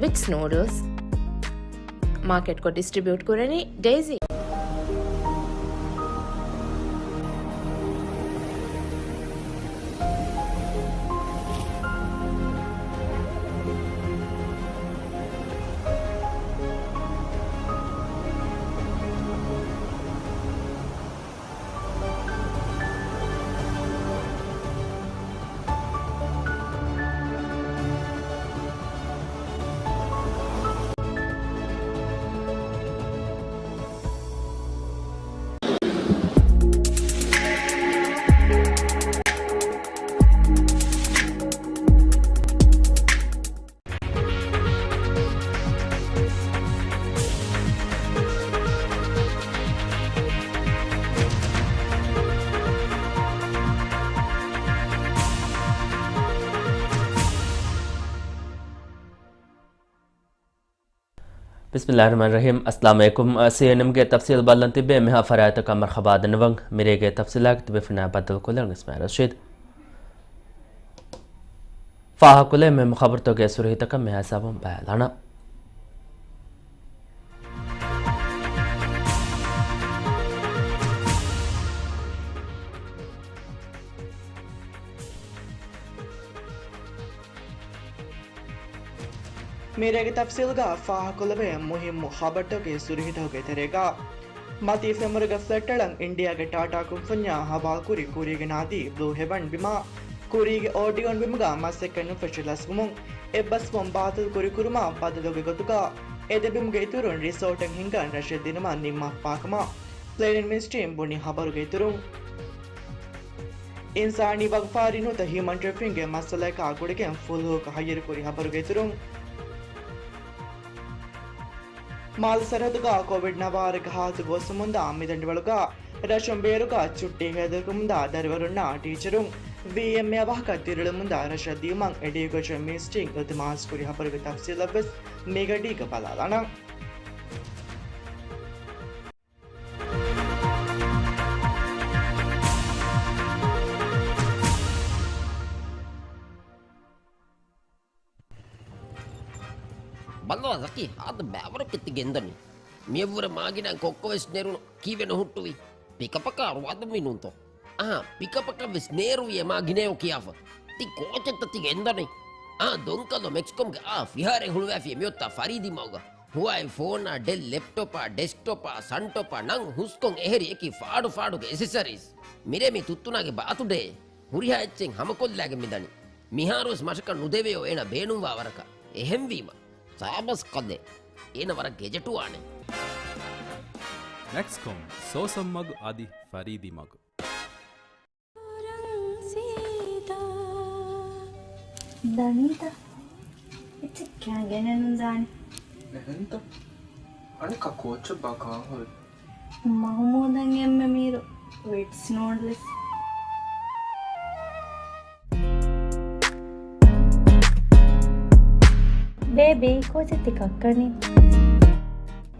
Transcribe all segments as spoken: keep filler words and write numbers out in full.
ވިޓްސް ނޫޑްލްސް. މާކެޓްކޮށް ޑިސްޓްރިބިއުޓް ކުރަނީ ޑެއިސީ. ބިސްމިއްލާހިއްރަޙްމާނިއްރަޙީމް. އައްސަލާމު ޢަލައިކުމް. ސީއެންއެމްގެ ތަފްސީލް ބަލަން ތިބޭ. މިހާ ފަރާތަކަށް މަރުޙަބާ ދަންނަވަން. މިރޭގެ ތަފްސީލާގެ ތިބޭފުޅުންނާ ބައްދަލުކޮށްލަން އިސްމާޢީލް ރަޝީދު. ފާހަގަކޮށްލޭ މުހިއްމު ޚަބަރުތަކުގެ ސުރުޚީތަކަށް މިހާ ހިސާބުން ބަލާލާނަން. މިރޭގެ ތަފްސީލްގަ ފާހަގަކޮށްލެވޭ މުހިއްމު ޚަބަރުތަކުގެ ސުރުޚީތަކުގެ ތެރޭގަ، މަތީ ފެންވަރުގެ ފްލެޓް އަޅަން އިންޑިއާގެ ޓާޓާ ކުންފުންޏާ ހަވާލުކުރި ކުރީގެ ނާދީ ބްލޫ ހެވަން ބިމާ ކުރީގެ އޯޑިއޯން ބިމުގަ މަސައްކަތް ނުފެށި ލަސްވުމުން އެއްބަސްވުން ބާތިލް ކުރި ކުރުމާ ބަދަލުގެ ގޮތުގަ އެ ދެ ބިމުގެ އިތުރުން ރިސޯޓެއް ހިންގަން ރަށެއް ދިނުމަށް ނިންމާފާކަމަށް ޕްލޭނިން މިނިސްޓްރީން ބުނި ހަބަރުގެ އިތުރުން. އިންސާނީ ވަގުފާރީ ނުވަތަ ހިއުމަން ޓްރެފިކިންގެ މައްސަލައަކާ ގުޅިގެން ފުލުހުކަ ހައްޔަރުކުރި ހަބަރުގެ އިތުރުން. މާލެ ސަރަހައްދުގަ ކޮވިޑް ނަވާރަގެ ހާލަތު ގޯސްވަމުންދާ މިދަނޑިވަޅުގަ ރަށުން ބޭރުގަ ޗުއްޓީ ހޭދަކުރުމުންދާ ދަރިވަރުންނާ ޓީޗަރުން ވީއެމްއޭ ވާހަކަ ދިރިއުޅެމުންދާ ރަށަށް ދިޔުމަށް އެޑިއުކޭޝަން މިނިސްޓްރީން އިލްތިމާސްކުރި ހަބަރުގެ ތަފްސީލަށްވެސް މިގަޑީގަ ބަލާލާނަން. ބައްލަވާ ޒަކީ، ހާދަ ބައިވަރަކަށް ތި ގެންދަނީ. މިއަށްވުރެ މާގިނަ ކޮއްކޮވެސް ނެރުނު ކީއްވެ ނުހުއްޓުވީ؟ ޕިކަޕަކާ ރުވާދުންވީ ނޫންތޯ؟ އަހާ، ޕިކަޕަކަށްވެސް ނޭރުވިއޭ މާގިނަޔޯ ކިޔާފަ. ތި ކޯޗެއްތަ ތި ގެންދަނީ؟ އާ، ދޮންކަލޯ މެކްސްކޮމްގެ އާ ފިހާރައެއް ހުޅުވައިފިޔޭ މިއޮތާ ފަރީދީ މަގުގަ. ހުވާއި ފޯނާ، ޑެލް ލެޕްޓޮޕާ، ޑެސްކްޓޮޕާ، ސަންޓޮޕާ ނަން ހުސްކޮން އެހެރި އެކި ފާޑު ފާޑުގެ އެސެސަރީސް. މިރޭ މި ތުއްތުނާގެ ބާތުޑޭ. ހުރިހާ އެއްޗެއް ހަމަކޮށްލާގެން މިދަނީ. މިހާރުވެސް މަށަކަށް ނުދެވެޔޯ އޭނަ ބޭނުންވާ ވަރަކަށް. އެހެންވީމަ، ސާބަސް ކަލޭ. އޭނަ ވަރަށް ގެޖެޓުވާނެ. މެކްސްކޮމް، ސޯސަން މަގު އަދި ފަރީދީ މަގު. ދަނީތަ؟ އެއްޗެއް ކާ ގެނެއް ނުދާނެ. އެހެންތަ؟ އަނެއްކާ ކޯޗަށް ބާ ކާހޮލް. މަހުމޫދަށް އެންމެ މީރު ވިޓްސް ނޫޑްލްސް. ބޭބީ، ކޯޗެއް ތި ކައްކަނީ؟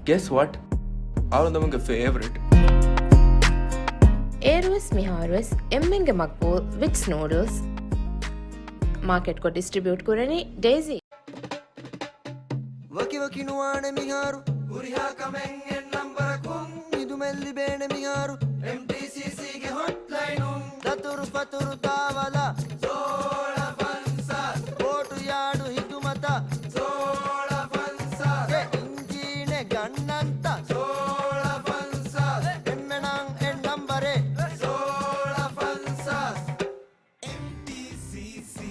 Guess what? އަޅުގަނޑުމެންގެ ފޭވަރިޓް. އޭރުވެސް މިހާރުވެސް އެންމެންގެ މަގްބޫލް ވިޓްސް ނޫޑްލްސް. މާކެޓްކޮށް ޑިސްޓްރިބިއުޓް ކުރަނީ ޑެއިސީ. ވަކިވަކި ނުވާނެ މިހާރު. ހުރިހާ ކަމެއް އެއް ނަންބަރަކުން. ހިދުމަތް ލިބޭނެ މިހާރު. އެމްޓީސީސީގެ ހޮޓްލައިނުން. ދަތުރު ފަތުރު ދާވަލަށް. ސޯޅަ ފަންސާސް. ބޯޓު ޔާޑު ހިދުމަތަށް. ސޯޅަ ފަންސާސް. އެ އިންޖީނެއް ގަންނަންތަ؟ ސޯޅަ ފަންސާސް. އެންމެނަށް އެއް ނަންބަރެއް. ސޯޅަ ފަންސާސް. އެމްޓީސީސީ.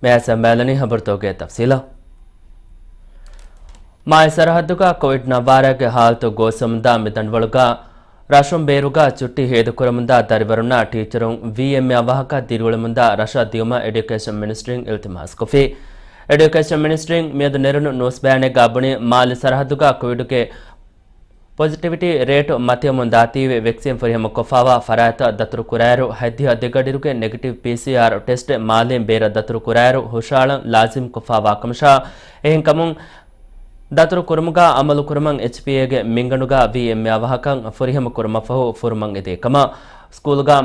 މިއާ ސަމާލަނީ ހަބަރުތަކުގެ ތަފްސީލަށް. މާލެ ސަރަހައްދުގަ ކޮވިޑް ނައްވާރައިގެ ހާލަތު ގޯސްވަމުންދާ މި ދަނޑުވަޅުގަ ރަށުން ބޭރުގަ ޗުއްޓީ ހޭދަކުރަމުންދާ ދަރިވަރުންނާ ޓީޗަރުން ވީއެމްއޭ އަވަހަކަށް ދިރިއުޅެމުންދާ ރަށަށް ދިޔުމަށް އެޑިއުކޭޝަން މިނިސްޓްރީން އިލްތިމާސްކޮށްފި. އެޑިއުކޭޝަން މިނިސްޓްރީން މިއަދު ނެރުނު ނޫސް ބަޔާނެއްގަ ބުނީ، މާލެ ސަރަހައްދުގަ ކޮވިޑުގެ ޕޮޒިޓިވިޓީ ރޭޓު މަތިވަމުން ދާތީވެ ވެކްސިން ފުރިހަމަ ކޮށްފައިވާ ފަރާތްތައް ދަތުރު ކުރާއިރު، ހަތްދިހަ ދެގަޑިއިރުގެ ނެގެޓިވް ޕީސީއާރް ޓެސްޓެއް މާލެއިން ބޭރަށް ދަތުރު ކުރާއިރު ހުށައަޅަން ލާޒިމް ކޮށްފައިވާ ކަމަށާ، އެހެންކަމުން ދަތުރު ކުރުމުގަ އަމަލު ކުރުމަށް އެޗްޕީއޭގެ މިންގަނޑުގަ ވީއެމްއޭ އަވަހަކަށް ފުރިހަމަ ކުރުމަށްފަހު ފުރުމަށް އެދޭ ކަމަށް ސްކޫލުގަ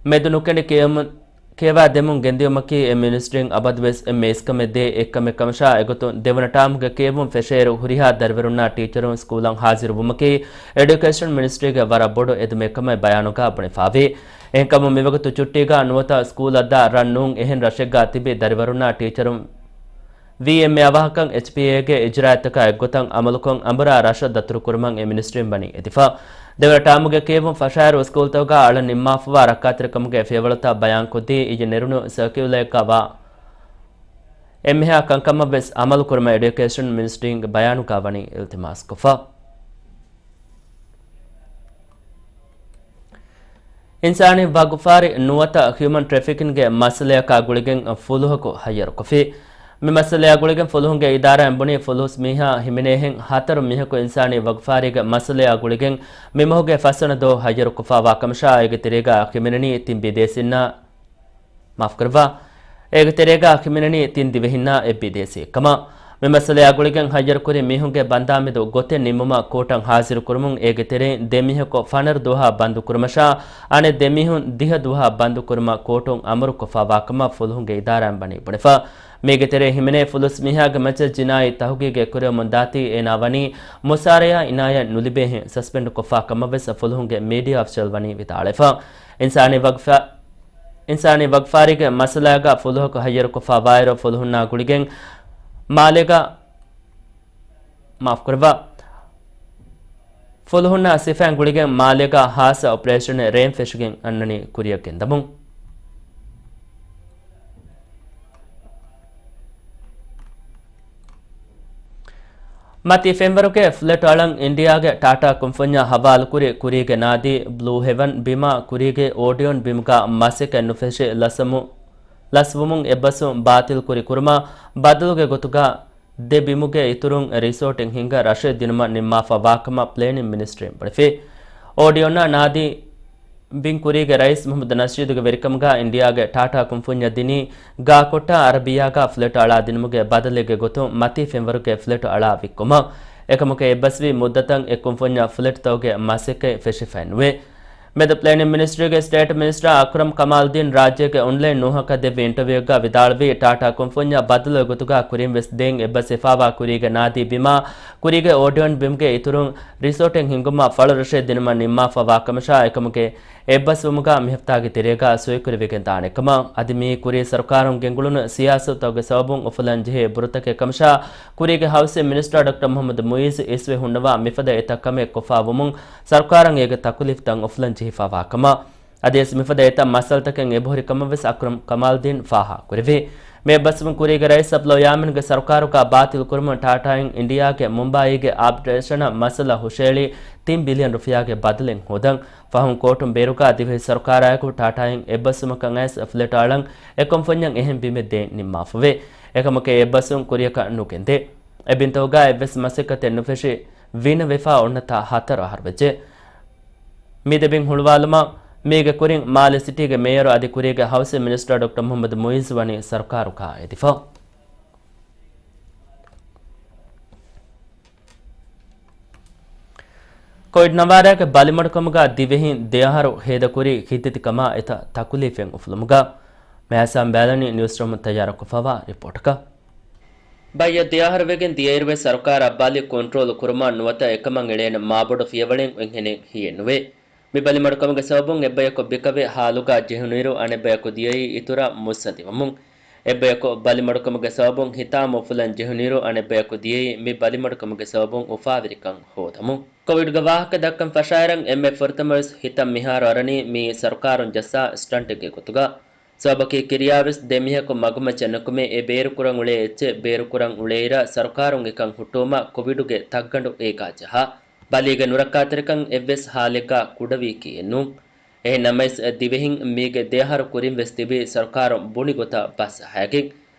މެދު ނުކެނޑި ކިޔަމުން ކިޔަވާ ދެމުން ގެންދިޔުމަކީ އެ މިނިސްޓްރީން އަބަދުވެސް އެންމެ އިސްކަމެއް ދޭ އެއްކަމެއް ކަމަށާ އެގޮތުން ދެވަނަ ޓާމުގެ ކިޔެވުން ފެށޭއިރު ހުރިހާ ދަރިވަރުންނާ ޓީޗަރުން ސްކޫލަށް ހާޒިރު ވުމަކީ އެޑިއުކޭޝަން މިނިސްޓްރީގެ ވަރަށް ބޮޑު އެދުމެއް ކަމަށް ބަޔާނުގަ ބުނެފައިވޭ. އެހެންކަމުން މިވަގުތު ޗުއްޓީގަ ނުވަތަ ސްކޫލަށްދާ ރަށް ނޫން އެހެން ރަށެއްގަ ތިބި ދަރިވަރުންނާ ޓީޗަރުން ވީއެމްއޭ އަވަހަކަށް އެޗްޕީއޭގެ އިޖްރާއަތްތަކާ އެއްގޮތަށް އަމަލުކޮށް އަނބުރާ ރަށަށް ދަތުރުކުރުމަށް އެ މިނިސްޓްރީން ވަނީ އެދިފަ. ދެވަނަ ޓާމުގެ ކިޔެވުން ފަށާއިރު ސްކޫލްތަކުގަ އަޅަން ނިންމާފަވާ ރައްކާތެރިކަމުގެ ފިޔަވަޅުތައް ބަޔާންކޮށްދީ އިއްޔެ ނެރުނު ސަރކިއުލަރއެއްގަ ވާ އެންމެހާ ކަންކަމަށްވެސް އަމަލުކުރުމަށް އެޑިއުކޭޝަން މިނިސްޓްރީންގެ ބަޔާނުގަ ވަނީ އިލްތިމާސްކޮށްފަ. އިންސާނީ ވަގުފާރި ނުވަތަ ހިއުމަން ޓްރެފިކިންގެ މައްސަލަޔަކާ ގުޅިގެން ފުލުހަކު ހައްޔަރުކޮށްފި. މި މައްސަލަޔާ ގުޅިގެން ފުލުހުންގެ އިދާރާއިން ބުނީ ފުލުހުސް މީހާ ހިމެނޭހެން ހަތަރު މީހަކު އިންސާނީ ވަގުފާރީގެ މައްސަލަޔާ ގުޅިގެން މި މަހުގެ ފަސްވަނަ ދުވަހު ހައްޔަރުކޮށްފައިވާ ކަމަށާ އޭގެ ތެރޭގަ ހިމެނެނީ ތިން ބިދޭސީންނާ މާފުކުރައްވާ. އޭގެ ތެރޭގަ ހިމެނެނީ ތިން ދިވެހިންނާ އެއް ބިދޭސީއެއްކަމަށް. މި މައްސަލަޔާ ގުޅިގެން ހައްޔަރުކުރި މީހުންގެ ބަންދާމެދު ގޮތެއް ނިންމުމަށް ކޯޓަށް ހާޒިރުކުރުމުން އޭގެ ތެރެއިން ދެ މީހަކު ފަނަރަ ދުވަހަށް ބަންދުކުރުމަށާ، އަނެއް ދެ މީހުން ދިހަ ދުވަހަށް ބަންދުކުރުމަށް ކޯޓުން އަމުރުކޮށްފައިވާކަމަށް ފުލުހުންގެ އިދާރާއިން ވަނީ ބުނެފަ. މީގެ ތެރެއިން ހިމެނޭ ފުލުސް މީހާގެ މައްޗަށް ޖިނާއީ ތަހުގީގެއް ކުރެވެމުން ދާތީ އޭނާ ވަނީ މުސާރަޔާ އިނާޔަތް ނުލިބޭހެން ސަސްޕެންޑްކޮށްފާ ކަމަށްވެސް ފުލުހުންގެ މީޑިއާ އޮފިޝަލް ވަނީ ވިދާޅުވެފަ. އިންސާނީ ވަގުފާ އިންސާނީ ވަގުފާރީގެ މައްސަލާގަ ފުލުހަކު ހައްޔަރުކޮށްފަ ވާއިރު ފުލުހުންނާ ގުޅިގެން މާލޭގަ، މާފުކުރައްވާ، ފުލުހުންނާ ސިފައިން ގުޅިގެން މާލޭގަ ހާއްސަ އޮޕަރޭޝަނެއް ރޭން ފެށިގެން އަންނަނީ ކުރިއަށް ގެންދަމުން. މަތީ ފެންވަރުގެ ފްލެޓު އަޅަން އިންޑިއާގެ ޓާޓާ ކުންފުންޏަށް ހަވާލުކުރި ކުރީގެ ނާދީ ބްލޫ ހެވަން ބިމާ ކުރީގެ އޯޑިއޮން ބިމުގަ މަސައްކަތް ނުފެށި ލަސްވަމު-، ލަސްވުމުން އެއްބަސްވުން ބާތިލްކުރި ކުރުމާ ބަދަލުގެ ގޮތުގަ ދެ ބިމުގެ އިތުރުން ރިސޯޓެއް ހިންގަ ރަށެއް ދިނުމަށް ނިންމާފަ ވާކަމަށް ޕްލޭނިން މިނިސްޓްރީން ބުނެފި. އޯޑިއޮންއާ ނާދީ ބިން ކުރީގެ ރައީސް މުހައްމަދު ނަޝީދުގެ ވެރިކަމުގަ އިންޑިއާގެ ޓާޓާ ކުންފުންޏަށް ދިނީ ގާކޮޓާ އަރަބިއްޔާގަ ފްލެޓު އަޅާ ދިނުމުގެ ބަދަލެއްގެ ގޮތުން މަތީ ފެންވަރުގެ ފްލެޓު އަޅާ ވިއްކުމަށް. އެކަމަކު އެއްބަސްވީ މުއްދަތަށް އެ ކުންފުންޏަށް ފްލެޓުތަކުގެ މަސައްކަތް ފެށިފައެއް ނުވޭ. މެދު ޕްލޭނިން މިނިސްޓްރީގެ ސްޓޭޓް މިނިސްޓަރ އަކްރަމް ކަމާލްދީން ރާއްޖޭގެ އޮންލައިން ނޫހަކަށް ދެއްވި އިންޓަވިއުއެއްގަ ވިދާޅުވީ، ޓާޓާ ކުންފުންޏަށް ބަދަލުގެ ގޮތުގަ ކުރިން ވެސް ދެން އެއްބަސްވެފައިވާ ކުރީގެ ނާދީ ބިމާ ކުރީގެ އޯޑިއޮން ބިމުގެ އިތުރުން ރިސޯޓެއް ހިންގުމަށް ފަޅުރަށެއް ދިނުމަށް ނިންމާފަ ވާކަމަށާ، އެކަމުގެ އެއްބަސްވުމުގަ މި ހަފްތާގެ ތެރޭގަ ސޮއިކުރެވިގެން ދާނެ ކަމަށް. އަދި މިއީ ކުރީ ސަރުކާރުން ގެންގުޅުނު ސިޔާސަތުތަކުގެ ސަބަބުން އުފުލަން ޖެހޭ ބުރުތަކެއް ކަމަށާ، ކުރީގެ ހައުސިން މިނިސްޓަރ ޑޮކްޓަރ މުހައްމަދު މުއިއްޒު އިސްވެ ހުންނަވާ މިފަދަ އެތައް ކަމެއް ކޮށްފަ ވުމުން ސަރުކާރަށް އޭގެ ތަކުލީފުތައް އުފުލަން ޖެހިފަ ވާކަމަށް. އަދިވެސް މިފަދަ އެތައް މައްސަލަތަކެއް އެބަހުރި ކަމަށްވެސް އަކްރަމް ކަމާލްދީން ފާހަގަކުރެއްވި. މި އެއްބަސްވުން ކުރީގެ ރައީސް އަބްދުﷲ ޔާމީންގެ ސަރުކާރުގަ ބާތިލް ކުރުމުން ޓާޓާއިން އިންޑިއާގެ މުމްބާއީގެ އާބްޓްރޭޝަނަށް މައްސަލަ ހުށައެޅި ތިން ބިލިއަން ރުފިޔާގެ ބަދަލެއް ހޯދަން. ފަހުން ކޯޓުން ބޭރުގަ ދިވެހި ސަރުކާރާއެކު ޓާޓާއިން އެއްބަސްވުމަކަށް އައިސް ފްލެޓު އަޅަން އެ ކުންފުންޏަށް އެހެން ބިމެއް ދޭން ނިންމާފަވޭ. އެކަމަކު އެ އެއްބަސްވުން ކުރިއަކަށް ނުގެންދޭ. އެ ބިންތަކުގަ އެއްވެސް މަސައްކަތެއް ނުފެށި ވީނަ ވެފަ އޮންނަތާ ހަތަރު އަހަރު ވެއްޖެ. މި ދެ ބިން ހުޅުވާލުމަށް މީގެ ކުރިން މާލެ ސިޓީގެ މޭޔަރު އަދި ކުރީގެ ހައުސިން މިނިސްޓަރ ޑޮކްޓަރ މުހައްމަދު މުއިއްޒު ވަނީ ސަރުކާރުގަ އެދިފަ. ކޮވިޑް ނަވާރައިގެ ބަލިމަޑުކަމުގަ ދިވެހިން ދެ އަހަރު ހޭދަކުރީ ހިތްދަތިކަމާ އެތައް ތަކުލީފެއް އުފުލުމުގަ. މެހާސާމް ބޭލަނީ ނިއުސްރޫމުން ތައްޔާރުކޮށްފައިވާ ރިޕޯޓަކަށް. ބައްޔަށް ދެ އަހަރު ވެގެން ދިޔައިރުވެސް ސަރުކާރަށް ބަލި ކޮންޓްރޯލް ކުރުމަށް ނުވަތަ އެކަމަށް އެޅޭނެ މާބޮޑު ފިޔަވަޅެއް އެނގެނެ ހިޔެއްނުވޭ. މި ބަލިމަޑުކަމުގެ ސަބަބުން އެއްބަޔަކު ބިކަވެ ހާލުގަ ޖެހުނުއިރު އަނެއްބަޔަކު ދިޔައީ އިތުރަށް މުއްސަނދިވަމުން. އެއްބަޔަކު ބަލިމަޑުކަމުގެ ސަބަބުން ހިތާމަ އުފުލަން ޖެހުނުއިރު އަނެއްބަޔަކު ދިޔައީ މި ބަލިމަޑުކަމުގެ ސަބަބުން އުފާވެރިކަން ހޯދަމުން. ކޮވިޑްގެ ވާހަކަ ދައްކަން ފަށާއިރަށް އެންމެ ފުރަތަމަވެސް ހިތަށް މިހާރު އަރަނީ މިއީ ސަރުކާރުން ޖައްސާ ސްޓަންޓެއްގެ ގޮތުގަ. ސަބަބަކީ ކިރިޔާވެސް ދެމީހަކު މަގުމައްޗަށް ނުކުމެ އެ ބޭރުކުރަން އުޅޭ އެއްޗެއް ބޭރުކުރަން އުޅޭއިރަށް ސަރުކާރުން އެކަން ހުއްޓުވުމަށް ކޮވިޑުގެ ތައްގަނޑު އޭގާ ޖަހާ. ބަލީގެ ނުރައްކާތެރިކަން އެއްވެސް ހާލެއްގާ ކުޑަވީކީއެއް ނޫން. އެހެން ނަމަވެސް، ދިވެހިން މީގެ ދެއަހަރު ކުރިން ވެސް ތިބީ ސަރުކާރުން ބުނި ގޮތަށް ބަސް އަހައިގެން،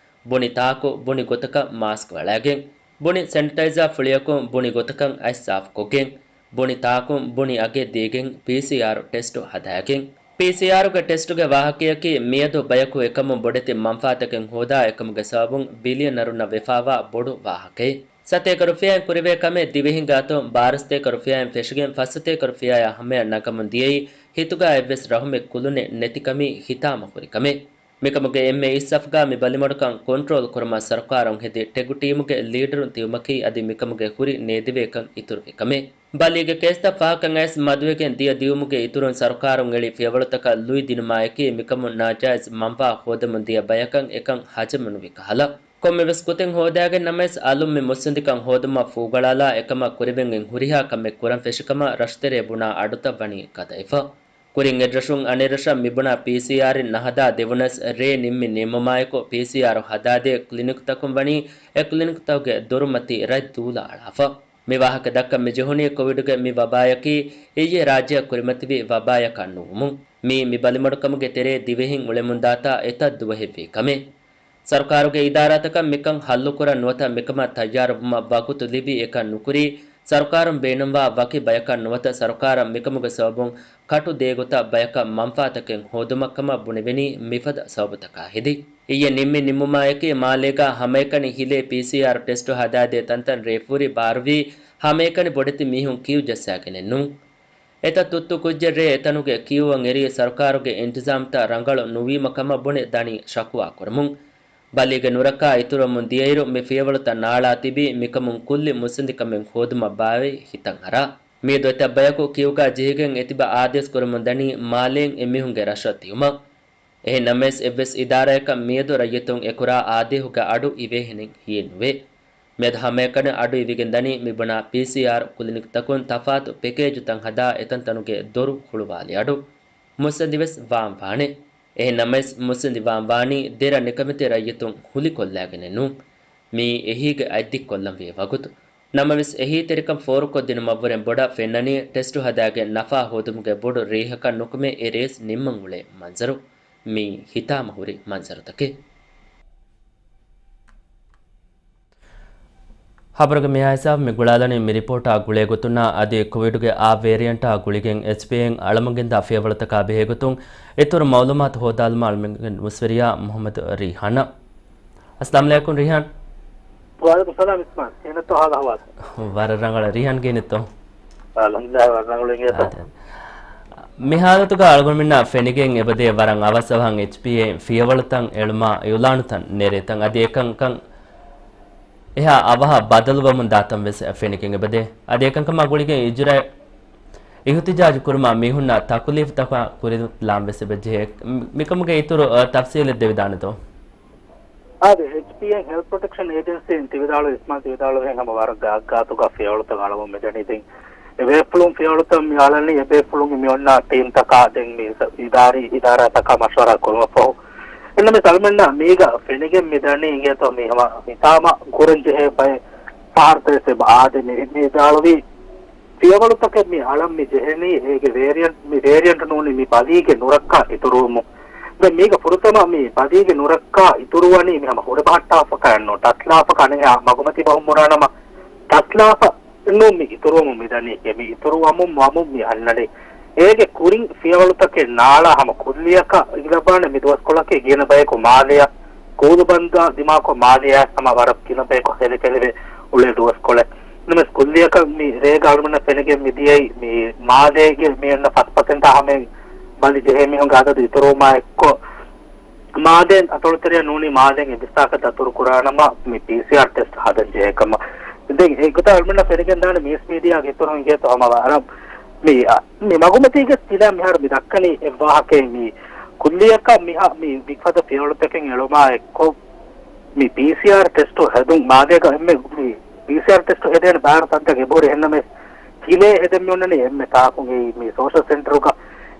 ބުނި ތާކު ބުނި ގޮތަކަށް މާސްކް ވަޅައިގެން، ބުނި ސެނިޓައިޒާ ފުޅިއަކުން ބުނި ގޮތަކަށް އަތް ސާފުކޮށްގެން، ބުނި ތާކުން ބުނި އަގެއް ދީގެން ޕީސީއާރު ޓެސްޓު ހަދާގެން. ޕީސީއާރުގެ ޓެސްޓުގެ ވާހަކަޔަކީ މިއަދު ބަޔަކު އެކަމުން ބޮޑެތި މަންފާތަކެއް ހޯދާ އެކަމުގެ ސަބަބުން ބިލިއަނަރުންނަށް ވެފާވާ ބޮޑު ވާހަކައެއް. ސަތޭކަ ރުފިޔާއިން ކުރެވޭ ކަމެއް ދިވެހިންގެ އަތުން ބާރަ ސަތޭކަ ރުފިޔާއިން ފެށިގެން ފަސް ސަތޭކަ ރުފިޔާއާ ހަމަޔަށް ނަގަމުން ދިޔައީ ހިތުގަ އެއްވެސް ރަހުމެއް ކުލުނެއް ނެތިކަމީ ހިތާމަ ހުރި ކަމެއް. މިކަމުގެ އެންމެ އިސް ސަފުގަ މި ބަލިމަޑުކަން ކޮންޓްރޯލް ކުރުމަށް ސަރުކާރުން ހެދި ޓެގު ޓީމުގެ ލީޑަރުން ތިއުމަކީ އަދި މިކަމުގެ ހުރި ނޭދެވޭކަން އިތުރުވި ކަމެއް. ބަލީގެ ކޭސްތައް ފަހަކަށް އައިސް މަދުވެގެން ދިޔަ ދިއުމުގެ އިތުރުން ސަރުކާރުން އެޅި ފިޔަވަޅުތަކަށް ލުއި ދިނުމާއެކީ މިކަމުން ނާޖާއިޒް މަންފާ ހޯދަމުން ދިޔަ ބަޔަކަށް އެކަން ހަޖަމުނުވި ކަހަލަ. ކޮންމެވެސް ގޮތެއް ހޯދާގެން ނަމަވެސް އަލުން މި މުއްސަނދިކަން ހޯދުމަށް ފޫގަޅާލާ އެކަމަށް ކުރެވެން ހުރިހާ ކަމެއް ކުރަން ފެށިކަމަށް ރަށުތެރޭ ބުނާ އަޑުތައް ވަނީ ގަދަވެފަ. ކުރިން އެއްރަށުން އަނެއްރަށަށް މިބުނާ ޕީސީއާރެއް ނަހަދާ ދެވުނަސް ރޭ ނިންމި ނިންމުމާއެކު ޕީސީއާރު ހަދާދޭ ކްލިނިކްތަކުން ވަނީ އެ ކްލިނިކްތަކުގެ ދޮރުމަތީ ރަތް ދޫލާ އަޅާފަ. މި ވާހަކަ ދައްކަން މި ޖެހުނީ ކޮވިޑުގެ މި ވަބާޔަކީ އިއްޔެ ރާއްޖެއަށް ކުރިމަތިވި ވަބާޔަކަށް ނުވުމުން. މީ މި ބަލިމަޑުކަމުގެ ތެރޭ ދިވެހިން އުޅެމުންދާތާ އެތައް ދުވަހެއްވީ ކަމެއް. ސަރުކާރުގެ އިދާރާތަކަށް މިކަން ހައްލުކުރަން ނުވަތަ މިކަމަށް ތައްޔާރުވުމަށް ވަގުތު ލިބި އެކަން ނުކުރީ، ސަރުކާރުން ބޭނުންވާ ވަކި ބަޔަކަށް ނުވަތަ ސަރުކާރަށް މިކަމުގެ ސަބަބުން ކަޓު ދޭގޮތަށް ބަޔަކަށް މަންފާތަކެއް ހޯދުމަށްކަމަށް ބުނެވެނީ މިފަދަ ސަބަބުތަކާ ހެދި. އިއްޔެ ނިންމި ނިންމުމާއެކީ މާލޭގަ ހަމައެކަނި ހިލޭ ޕީސީއާރު ޓެސްޓު ހަދާދޭ ތަންތަން ރޭފުރި ބާރުވީ ހަމައެކަނި ބޮޑެތި މީހުން ކިޔޫ ޖައްސާގެނެއް ނޫން. އެތައް ތުއްތު ކުއްޖެއް ރޭ އެތަނުގެ ކިޔޫއަށް އެރީ ސަރުކާރުގެ އިންތިޒާމްތައް ރަނގަޅު ނުވީމަ ކަމަށް ބުނެ ދަނީ ޝަކުވާ ކުރަމުން. ބަލީގެ ނުރައްކާ އިތުރުވަމުން ދިޔައިރު މި ފިޔަވަޅުތައް ނާޅާ ތިބީ މިކަމުން ކުއްލި މުއްސަނދިކަމެއް ހޯދުމަށް ބާވައި ހިތަށް އަރާ. މިއަދު އެތައް ބަޔަކު ކިޔޫގަ ޖެހިގެން އެތިބަ އާދޭސް ކުރަމުން ދަނީ މާލޭން އެމީހުންގެ ރަށަށް ދިޔުމަށް. އެހެން ނަމަވެސް އެއްވެސް އިދާރާއަކަށް މިއަދު ރައްޔިތުން އެކުރާ އާދޭހުގެ އަޑު އިވޭހެނެއް ހިއެއް ނުވޭ. މިއަދު ހަމައެކަނި އަޑު އިވިގެން ދަނީ މިބުނާ ޕީސީއާރު ކުލިނިކްތަކުން ތަފާތު ޕެކޭޖުތައް ހަދާ އެތަންތަނުގެ ދޮރު ހުޅުވާލި އަޑު. މުއްސަނދިވެސް ވާން ވާނެ. އެހެން ނަމަވެސް މުއްސަނދި ވާން ވާނީ ދެރަ ނިކަމެތި ރައްޔިތުން ހުލިކޮށްލާގެނެއް ނޫން. މީ އެހީގެ އަތްދިއްކޮށްލަންވީ ވަގުތު. ނަމަވެސް އެހީތެރިކަން ފޯރުކޮށްދިނުމަށްވުރެން ބޮޑަށް ފެންނަނީ ޓެސްޓު ހަދާގެން ނަފާ ހޯދުމުގެ ބޮޑު ރޭހަކަށް ނުކުމެ އެ ރޭސް ނިންމަން އުޅޭ މަންޒަރު. މީ ހިތާމަ ހުރި މަންޒަރުތަކެއް. ޚަބަރުގެ މިހާ ހިސާބު މި ގުޅާލަނީ މި ރިޕޯޓާ ގުޅޭ ގޮތުންނާ އަދި ކޮވިޑުގެ އާ ވޭރިއަންޓާ ގުޅިގެން އެޗްޕީއޭން އަޅަމުން ގެންދާ ފިޔަވަޅުތަކާ ބެހޭ ގޮތުން އިތުރު މައުލޫމާތު ހޯދާލުމަށް އަޅަމުންގެ ނިއުސްވެރިޔާ މުޙައްމަދު ރީޙާން. އައްސަލާމު ޢަލައިކުމް ރީޙާން. ވަޢަލައިކުމް ސަލާމް އިސްމާން. ކިހިނެއްތޯ ހާލު އަޙްވާލު؟ ވަރަށް ރަނގަޅަށް. ރީޙާން ކިހިނެއްތޯ؟ އަލްޙަމްދުލިއްލާހް ވަރަށް ރަނގަޅު އިނގޭތޯ. އާދެ. މި ޙާލަތުގަ އަޅުގަނޑުމެންނަށް ފެނިގެން އެބަދޭ ވަރަށް އަވަސް އަވަހަށް އެޗްޕީއޭ ފިޔަވަޅުތައް އެޅުމާ އިޢުލާނުތައް ނެރޭތަން އަދި އެކަންކަން އެހާ އަވަހަށް ބަދަލުވަމުން ދާތަން ވެސް ފެނިގެން އެބަދޭ. އަދި އެކަންކަމާ ގުޅިގެން އިޖުރާ އިހުތިޖާޖު ކުރުމާ މީހުންނަށް ތަކުލީފުތަކާ ކުރިލާން ވެސް އެބަޖެހޭ. މިކަމުގެ އިތުރު، އަ، ތަފްސީލެއް ދެވިދާނެތޯ؟ އާދެ، އެޗްޕީއޭ ހެލްތް ޕްރޮޓެކްޝަން އޭޖެންސީން ތިވިދާޅުވި އިސްމާން ތިވިދާޅުވިހެން ހަމަ ވަރަށް ގާތްގާތުގަ ފިޔަވަޅުތައް އަޅަމުން މިދަނީ. ދެން އެބޭފުޅުން ފިޔަވަޅުތައް މި އަޅަނީ އެބޭފުޅުން މި އޮންނަ ޓީމްތަކާ ދެން މި އިދާރީ އިދާރާތަކާ މަޝްވަރާ ކުރުމަށްފަހު. އެންނަމެސް އަޅަމެންނަށް މީގަ ފެނިގެން މިދަނީ އިނގޭތޯ މީ ހަމަ ހިތާމަ ކުރަން ޖެހޭ ބައެއް ފަހަރުތައް ވެސް އާދެ މި، މި ވިދާޅުވީ. ފިޔަވަޅުތަކެއް މި އަޅަން މި ޖެހެނީ، އޭގެ ވޭރިއަންޓް، މި ވޭރިއަންޓް ނޫނީ މި ބަލީގެ ނުރައްކާ އިތުރުވުމުން. ދެން މީގަ ފުރަތަމަ މި ބަލީގެ ނުރައްކާ އިތުރުވަނީ މި ހަމަ ހުރެބަހައްޓާފަކައެއް ނޫން، ޓަސްލާފަކަ އަނެއްހާ މަގުމަތި ބަހުން ބުނާނަމަ، ޓަސްލާފަ ނޫން މި އިތުރުވަމުން މިދަނީ. އެ މި އިތުރުވަމުން ވަމުން މި އަންނަނީ. އޭގެ ކުރިން ފިޔަވަޅުތަކެއް ނާޅާ ހަމަ ކުއްލިއަކަށް އިގިލައްވާނެ މި ދުވަސްކޮޅަކީ ގިނަ ބަޔަކު މާލެއަށް ސްކޫލު ބަންދާ ދިމާކޮށް މާލެއާ ހަމަ ވަރަށް ގިނަ ބަޔަކު ހެލިފެލިވެ އުޅޭ ދުވަސްކޮޅެއް. ނަމަވެސް ކުއްލިއަކަށް މި ރޭގަ އަޅުގަނޑަށް ފެނިގެން މިދިޔައީ މި މާލޭގެ މި އޮންނަ ފަސް ޕަސެންޓާ ހަމައިން ބަލި ޖެހޭ މީހުންގެ އަދަދު އިތުރުވުމާ އެއްކޮށް، މާލޭން އަތޮޅުތެރެއަށް ނޫނީ މާލޭން އެއްވެސް ތާކަށް ދަތުރު ކުރާނަމަ މި ޕީސީއާރް ޓެސްޓް ހަދަން ޖެހޭ ކަމަށް. ދެން އެގޮތަށް އަޅުގަނޑަށް ފެނިގެން ދާނެ މީސް މީޑިއާގެ އިތުރުން އިނގޭތޯ ހަމަ ވަރަށް މި، މި މަގުމަތީގެ ތިލަ މިހާރު މި ދައްކަނީ އެއްވާހަކައެއް މި ކުއްލިއަކަށް މިހާ މި މިފަދަ ފިޔަވަޅުތަކެއް އެޅުމާ އެއްކޮށް، މި ޕީސީއާރް ޓެސްޓު ހެދުން މާލޭގަ އެންމެ މި ޕީސީއާރް ޓެސްޓު ހެދޭނެ ބާރު ތަންތަން އެބަހުރި. އެހެންނަމަވެސް ކިލޭ ހެދެން މި އޮންނަނީ އެންމެ ތާކުން އެއީ މި ސޯޝަލް ސެންޓަރުގަ.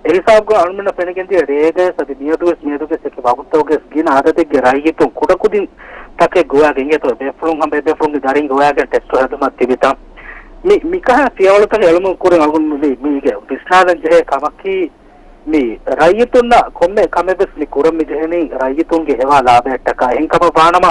އެހިސާބުގަ އަޅުމެންނަށް ފެނިގެންދިޔަ ރޭގަ ސަދި މިއަދުވެސް މިއަދުގެ ސެކި ވަގުތުގެ ގިނަ އަދަދެއްގެ ރައްޔިތުން ކުޑަކުދިން ތަކެއް ގޮވާގެން އިނގޭތޯ ބޭފުޅުން ހަމަ އެބޭފުޅުންގެ ދަރިން ގޮވާގެން ޓެސްޓު ހެދުމަށް ތިބިތަން. މި މިކަހަ ފިޔަވަޅުތަކެއް އެޅުމުގެ ކުރިން އަޅުގަނޑު މި މީގެ ވިސްނާލަން ޖެހޭ ކަމަކީ، މި ރައްޔިތުންނަށް ކޮންމެ ކަމެއް ވެސް މި ކުރަން މި ޖެހެނީ ރައްޔިތުންގެ ހެވާ ލާބަޔަށްޓަކާ. އެހެން ކަމަށް ވާނަމަ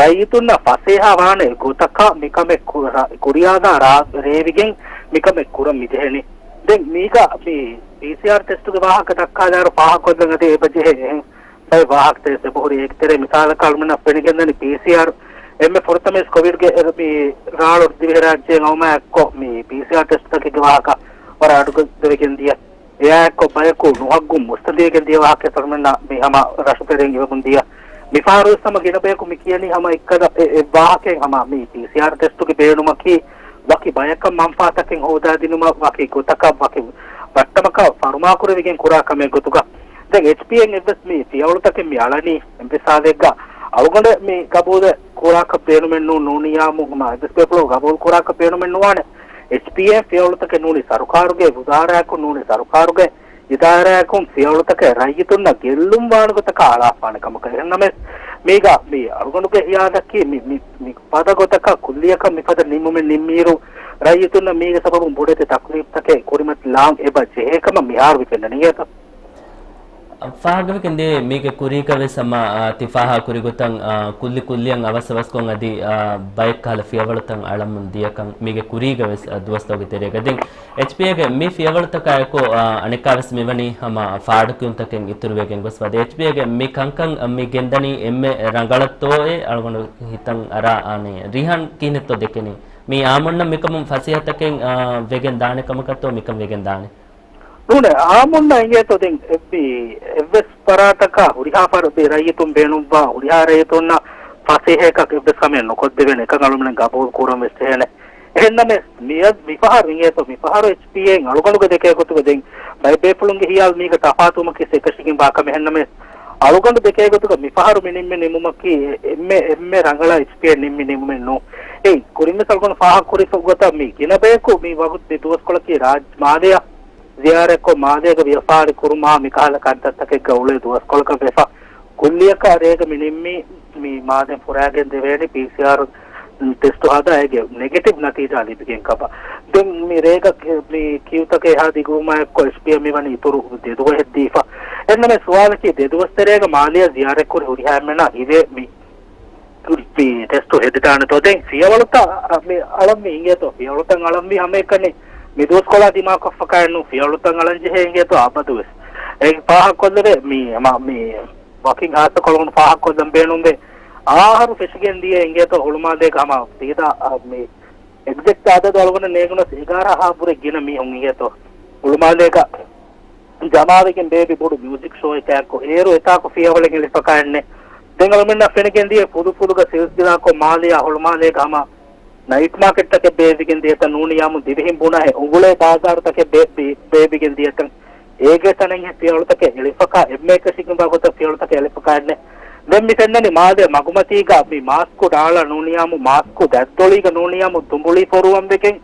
ރައްޔިތުންނަށް ފަސޭހަ ވާނެ ގޮތަކަށް މިކަމެއް ކު-، ރަ-، ކުރިޔާދާ ރާ-، ރޭވިގެން މިކަމެއް ކުރަން މި ޖެހެނީ. ދެން މީގަ މި ޕީސީއާރް ޓެސްޓުގެ ވާހަކަ ދައްކާލާއިރު ފާހަގަކޮށްލަން އަދި އެބަ ޖެހޭ އެހެން ބައެއް ވާހަކަތައް އެބަހުރި. އޭގެ ތެރޭ މިސާލަކަށް އަޅުމެންނަށް ފެނިގެންދަނީ ޕީސީއާރް އެންމެ ފުރަތަމަ ކޮވިޑްގެ އެ މި ރާޅު ދިވެހިރާއްޖޭން އައުމާ އެއްކޮށް މި ޕީސީއާރް ޓެސްޓުތަކެއްގެ ވާހަކަ ވަރަށް އަޑު ދެވިގެން ދިޔަ. އެއާއެއްކޮށް ބަޔަކު ނުހައްގުން މުއްސަނދިވެގެން ދިޔަ ވާހަކަ އަޅުމެންނަށް މި ހަމަ ރަށުތެރެއިން އިވެމުން ދިޔަ. މިފަހަރުވެސް ހަމަ ގިނަ ބަޔަކު މި ކިޔަނީ ހަމަ އެއްކަލަ އެ، އެއް ވާހަކައެއް ހަމަ މި ޕީސީއާރް ޓެސްޓުގެ ބޭނުމަކީ ވަކި ބަޔަކަށް މަންފާތަކެއް ހޯދާދިނުމަށް ވަކި ގޮތަކަށް ވަކި ވައްޓަމަކަށް ފަރުމާކުރެވިގެން ކުރާ ކަމެއް ގޮތުގަ. ދެން އެޗްޕީއޭން އެއްވެސް މި ފިޔަވަޅުތަކެއް މި އަޅަނީ އެއްވެސް ހާލެއްގަ އަޅުގަނޑެއް މި ގަބޫލެއް ކުރާކަށް ބޭނުމެއް ނޫން ނޫނިޔާމު ހަމަ އެއްވެސް ބޭފުޅު ގަބޫލު ކުރާކަށް ބޭނުމެއް ނުވާނެ. އެޗްޕީއޭން ފިޔަވަޅުތަކެއް ނޫނީ ސަރުކާރުގެ ވުޒާރާއަކުން ނޫނީ ސަރުކާރުގެ އިދާރާއަކުން ފިޔަވަޅުތަކެއް ރައްޔިތުންނަށް ގެއްލުން ވާނެ ގޮތަކަށް އަޅާފާނެ ކަމަކަށް. އެހެންނަމަވެސް މީގަ މި އަޅުގަނޑުގެ ހިޔާލަކީ މި، މި، މި ފަދަ ގޮތަކަށް ކުއްލިއަކަށް މިފަދަ ނިންމުމެއް ނިންމިއިރު ރައްޔިތުންނަށް މީގެ ސަބަބުން ބޮޑެތި ތަކްލީފްތަކެއް ކުރިމަތިލާން އެބަ ޖެހޭ ކަމަށް މިހާރު މި ފެންނަނީ އެތަ؟ ފާހަގަވެގެން ދޭ މީގެ ކުރީގަ ވެސް ހަމަ، އާ، ތި ފާހަގަ ކުރި ގޮތަށް، އާ، ކުއްލި ކުއްލިއަށް އަވަސް އަވަސްކޮށް އަދި، އާ، ބައެއް ކަހަލަ ފިޔަވަޅުތައް އަޅަމުން ދިޔަކަން މީގެ ކުރީގަ ވެސް، އާ، ދުވަސްތަކުގެ ތެރޭގަ. ދެން އެޗްޕީއޭގެ މި ފިޔަވަޅުތަކާއެކު، އާ، އަނެއްކާވެސް މިވަނީ ހަމަ ފާޑުކިޔުންތަކެއް އިތުރުވެގެން ގޮސްފަ. އެޗްޕީއޭގެ މި ކަންކަން މި ގެންދަނީ އެންމެ ރަނގަޅަށްތޯއޭ އަޅުގަނޑު ހިތަށް އަރާ އާނެ. ރީހާން ކިހިނެއްތޯ ދެކެނީ؟ މީ އާމުންނަށް މިކަމުން ފަސޭހަތަކެއް، އާ، ވެގެން ދާނެ ކަމަކަށްތޯ މިކަން ވެގެން ދާނެ؟ ނޫނޭ، އާމުންނަށް އިނގޭތޯ ދެން އެއްވި-، އެއްވެސް ފަރާތަކަށް ހުރިހާ ފަރު-، މި ރައްޔިތުން ބޭނުންވާ ހުރިހާ ރައްޔިތުންނަށް ފަސޭހައަކަށް އެއްވެސް ކަމެއް ނުކޮށްދެވޭނެ. އެކަން އަޅުމެން ގަބޫލު ކުރަން ވެސް ޖެހޭނެ. އެހެންނަމެސް މިއަދު މިފަހަރު އިނގޭތޯ، މިފަހަރު އެޗްޕީއޭން އަޅުގަނޑުގެ ދެކޭ ގޮތުގަ ދެން ބައެއް ބޭފުޅުންގެ ހިޔާލު މީގަ ތަފާތުވުމަކީ އެކަށީގެންވާ ކަމެއް. އެހެންނަމެސް އަޅުގަނޑު ދެކޭ ގޮތުގަ މިފަހަރު މި ނިންމި ނިންމުމަކީ އެ-، އެންމެ، އެންމެ ރަނގަޅަށް އެޗްޕީއޭން ނިންމި ނިންމުމެއް ނޫން. އެއީ، ކުރިންވެސް އަޅުގަނޑު ފާހަގަކުރި ގޮތަށް މި ގިނަ ބަޔަކު މި ވަގުތު މި ދުވަސްކޮޅަކީ ރާއްޖެ މާލެއަށް ޒިޔާރަތްކޮށް މާލޭގަ ވިޔަފާރި ކުރުމާ މިކަހަލަ ކަންތައްތަކެއްގަ އުޅޭ ދުވަސްކޮޅަކަށް ވެފަ. ކުއްލިއަކަށް ރޭގަ މި ނިންމީ މި މާލެން ފުރާގެން ދެވޭނީ ޕީސީއާރް ޓެސްޓު ހަދާ އޭގެ ނެގެޓިވް ނަތީޖާ ލިބިގެން ކަމަށް. ދެން މި ރޭގަ ކި-، މި ކިޔުތަކެއް އެހާ ދިގުވުމާ އެއްކޮށް އެޗްޕީއޭ މި ވަނީ އިތުރު ދެ ދުވަހެއް ދީފަ. އެންނަމެ ސުވާލަކީ ދެ ދުވަސް ތެރޭގަ މާލެއަށް ޒިޔާރަތްކުރި ހުރިހާ އެންމެންނަށް ހިލޭ މި މި ޓެސްޓު ހެދިދާނެތޯ؟ ދެން ފިޔަވަޅުތައް މި އަޅަންވީ އިނގޭތޯ؟ ފިޔަވަޅުތައް އަޅަންވީ ހަމައެކަނި މި ދުވަސްކޮޅާ ދިމާކޮށްފަކާއެއްނު. ފިޔަވަޅުތައް އަޅަންޖެހޭ އިނގޭތޯ އަބަދުވެސް. އޭގެ ފާހަގަކޮށްލެވޭ މި ހަމަ މި ވަކިން ހާއްސަކޮށް ފާހަގަކޮށްލަން ބޭނުންވޭ. އާހަރު ފެށިގެން ދިޔަ އިނގޭތޯ ހުޅުމާލޭގަ ހަމަ ސީދާ، އަ، މި އެގްޒެކްޓް އަދަދު އަޅުގަނޑަށް ނޭނގުނަސް އެގާރަ ހާ ބުރެ ގިނަ މީހުން އިނގޭތޯ ހުޅުމާލޭގަ ޖަމާވެގެން ބޭއްވި ބޮޑު މިއުޒިކް ޝޯއެކާއެކު އޭރު އެތާކު ފިޔަވަޅެއް އެޅިފަކާއެއްނެއް. ދެން އަޅުމެންނަށް ފެނިގެން ދިޔަ ފުދުފުދުގަ ސިލްސިލާކޮށް މާލެއާ ހުޅުމާލޭގަ ހަމަ ނައިޓް މާކެޓްތަކެއް ބޭއްވިގެން ދިޔަތަން ނޫނިޔާމު ދިވެހިން ބުނާހެ އުނގުޅޭ ބާޒާރުތަކެއް ބޭ-، ބޭ-، ބޭއްވިގެން ދިޔަތަން. އޭގެ ތަނެއްހެން ފިޔަވަޅުތަކެއް އެޅިފަކާ އެންމެ އެކަށީގެންވާ ގޮތަށް ފިޔަވަޅުތަކެއް އެޅިފަކާއެއްނެއް. ދެން މި ފެންނަނީ މާލެ މަގުމަތީގަ މި މާސްކު ޑާޅަށް ނޫނިޔާމު މާސްކު ދަތްދޮޅީގަ ނޫނިޔާމު ދުނބުޅި ފޮރުވަން ވެގެން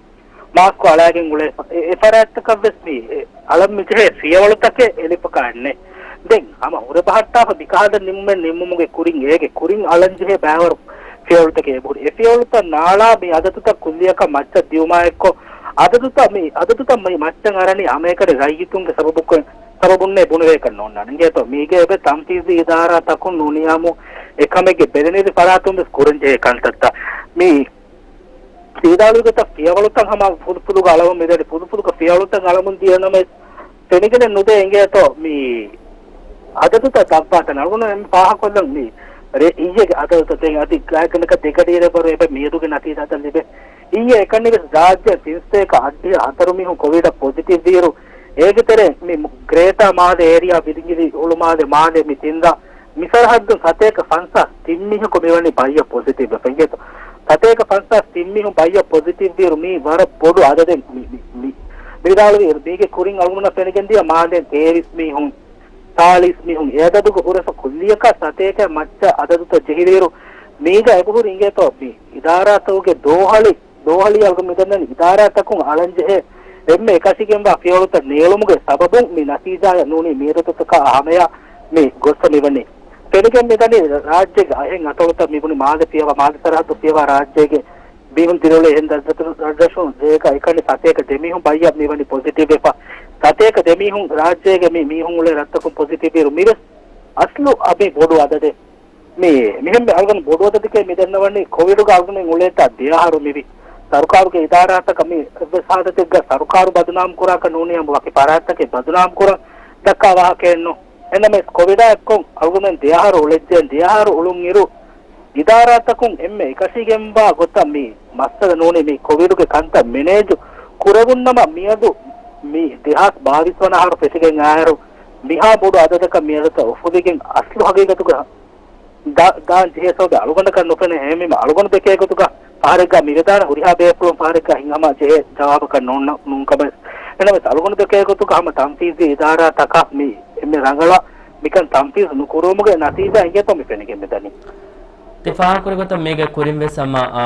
މާސްކު އަޅާގެން އުޅޭ އެ-، އެ ފަރާތްތަކަށްވެސް މި އެ-، އަޅަން މިޖެހޭ ފިޔަވަޅުތަކެއް އެޅިފަކާ އެންނެ. ދެން ހަމަ ހުރެ ބަހައްޓާފަ މިކަހަލަ ނިންމުމެއް ނިންމުމުގެ ކުރިން އޭގެ ކުރިން އަޅަންޖެހޭ ބައިވަރު ފިޔަވަޅުތަކެއް އެބަހުރި. އެ ފިޔަވަޅުތައް ނާޅާ މި އަދަދުތައް ކުއްލިއަކަށް މައްޗަށް ދިޔުމާއެއްކޮށް، އަދަދުތައް މި، އަދަދުތައް މި މައްޗަށް އަރަނީ ހަމައެކަނި ރައްޔިތުންގެ ސަބަބުކޮށް، ސަބަބުންނޭ ބުނެވޭކަން ނޯންނާނެ. އިނގޭތޯ މީގެ އެބަ ތަންފީޒީ އިދާރާތަކުން ނޫނިޔާމު އެކަމެއްގެ ބެލެނިވި ފަރާތުން ވެސް ކުރަންޖެހޭ ކަންތައްތައް. މި ސީދާޅުވިގޮތަށް ފިޔަވަޅުތައް ހަމަ ފުދުފުދުގަ އަޅަމުން މިދަނީ. ފުދުފުދުގަ ފިޔަވަޅުތައް އަޅަމުން ދިޔަ ނަމަވެސް، ފެނިގެނެއް ނުދޭ އިނގޭތޯ މި އަދަދުތައް ދައްވާތަން. އަޅުގަނޑު އެންމެ ފާހަގަކޮށްލަން މި ރޭ އިއްޔެގެ އަދަދުތައް ދެން އަދި ގާތްގަނޑަކަށް ދެގަޑިއެރެއްވަރު އެބަ މިއަދުގެ ނަތީޖާތައް ލިބޭ. އިއްޔެ އެކަންނިވެސް ރާއްޖެ ތިން ސަތޭކަ އަށްޑިހަ ހަތަރު މީހުން ކޮވިޑަށް ޕޮޒިޓިވް ވިއިރު، އޭގެ ތެރޭ މި ގްރޭޓާ މާލެ އޭރިއާ ވިލިނގިލި ހުޅުމާލެ މާލެ މި ތިންދާ މި ސަރަހައްދުން ސަތޭކަ ފަންސާސް ތިން މީހަކު މިވަނީ ބައްޔަށް ޕޮޒިޓިވް ވެފަ އިނގޭތޯ. ސަތޭކަ ފަންސާސް ތިން މީހުން ބައްޔަށް ޕޮޒިޓިވް ވިއިރު މީ ވަރަށް ބޮޑު އަދަދެއް މި، މި، މި، މި ވިދާޅުވިއިރު، މީގެ ކުރިން އަޅުގަނޑަށް ފެނިގެންދިޔަ މާލެ ތޭވީސް މީހުން، ސާޅީސް މީހުން އެ އަދަދުގަ ހުރެފަ ކުއްލިއަކަށް ސަތޭކަ މައްޗަށް އަދަދުތައް ޖެހިލިއިރު، މީގަ އެބަހުރި އިނގޭތޯ މި އިދާރާތަކުގެ ދޯހަޅި، ދޯހަޅީ އަޅުގަނޑު މިދަންނަނީ އިދާރާތަކުން އަޅަންޖެހޭ އެންމެ އެކަށީގެންވާ ފިޔަވަޅުތައް ނޭޅުމުގެ ސަބަބުން މި ނަތީޖާއަށް ނޫނީ މިއަދުތަކާ ހަމަޔަށް މި ގޮސްފަ މިވަނީ. ފެނިގެން މިދަނީ ރާއްޖޭގެ އަހެއް އަތޮޅުތައް މިބުނި މާލެ ފިޔަވާ، މާލެ ސަރަހައްދު ފިޔަވާ ރާއްޖޭގެ މީހުން ދިރިއުޅޭ އެހެން ދަށްރަށުން ރޭގަ އެކަނި ސަތޭކަ ދެމީހުން ބައްޔަށް މިވަނީ ޕޮޒިޓިވް ވެފަ. ސަތޭކަ ދެމީހުން ރާއްޖޭގެ މި މީހުން އުޅޭ ރަށްތަކުން ޕޮޒިޓިވް ވިއިރު މިވެސް އަސްލު އަ، މި ބޮޑު އަދަދެއް. މި، މިހެން މި އަޅުގަނޑު ބޮޑު އަދަދެކޭ މި ދަންނަވަނީ ކޮވިޑުގަ އަޅުގަނޑުމެން އުޅޭތާ ދެ އަހަރު މިވި. ސަރުކާރުގެ އިދާރާތަކަށް މި އެއްވެސް ހާލަތެއްގަ ސަރުކާރު ބަދުނާމް ކުރާކަށް ނޫނީ ހަމަ ވަކި ފަރާތްތަކެއް ބަދުނާމް ކުރަން ދައްކާ ވާހަކައެއް ނޫން. އެހެންނަމަވެސް ކޮވިޑާ އެއްކޮށް އަޅުގަނޑުމެން ދެ އަހަރު އުޅެއްޖެ، ދެ އަހަރު އުޅުން އިރު އިދާރާތަކުން އެންމެ އެކަށީގެންވާ ގޮތަށް މި މައްސަލަ ނޫނީ މި ކޮވިޑުގެ ކަންތައް މެނޭޖު ކުރެވުންނަމަ މިއަދު މި ދެހާސް ބާވީސް ވަނަ އަހަރު ފެށިގެން އާއިރު މިހާ ބޮޑު އަދަދަކަށް މިއަދުތައް އުފުލިގެން އަސްލު ހަގީގަތުގަ ދާ-، ދާން ޖެހޭ ސަބަބެއް އަޅުގަނޑަކަށް ނުފެނޭ. އެހެންވީމަ އަޅުގަނޑު ދެކޭ ގޮތުގަ ފަހަރެއްގަ މިވެދާނެ ހުރިހާ ބޭފުޅުން ފަހަރެއްގަ ހިތްހަމަ ޖެހޭ ޖަވާބަކަށް ނޯންނަ-، ނޫންކަމަށް. އެހެންނަމަވެސް އަޅުގަނޑު ދެކޭ ގޮތުގަ ހަމަ ތަންފީޒީ އިދާރާތަކަށް މި އެންމެ ރަނގަޅަށް މިކަން ތަންފީޒު ނުކުރުވުމުގެ ނަތީޖާ އިނގޭތޯ މި ފެނިގެން މިދަނީ. ތި ފާހަގަކުރި ގޮތަށް މީގެ ކުރިން ވެސް ހަމަ، އާ،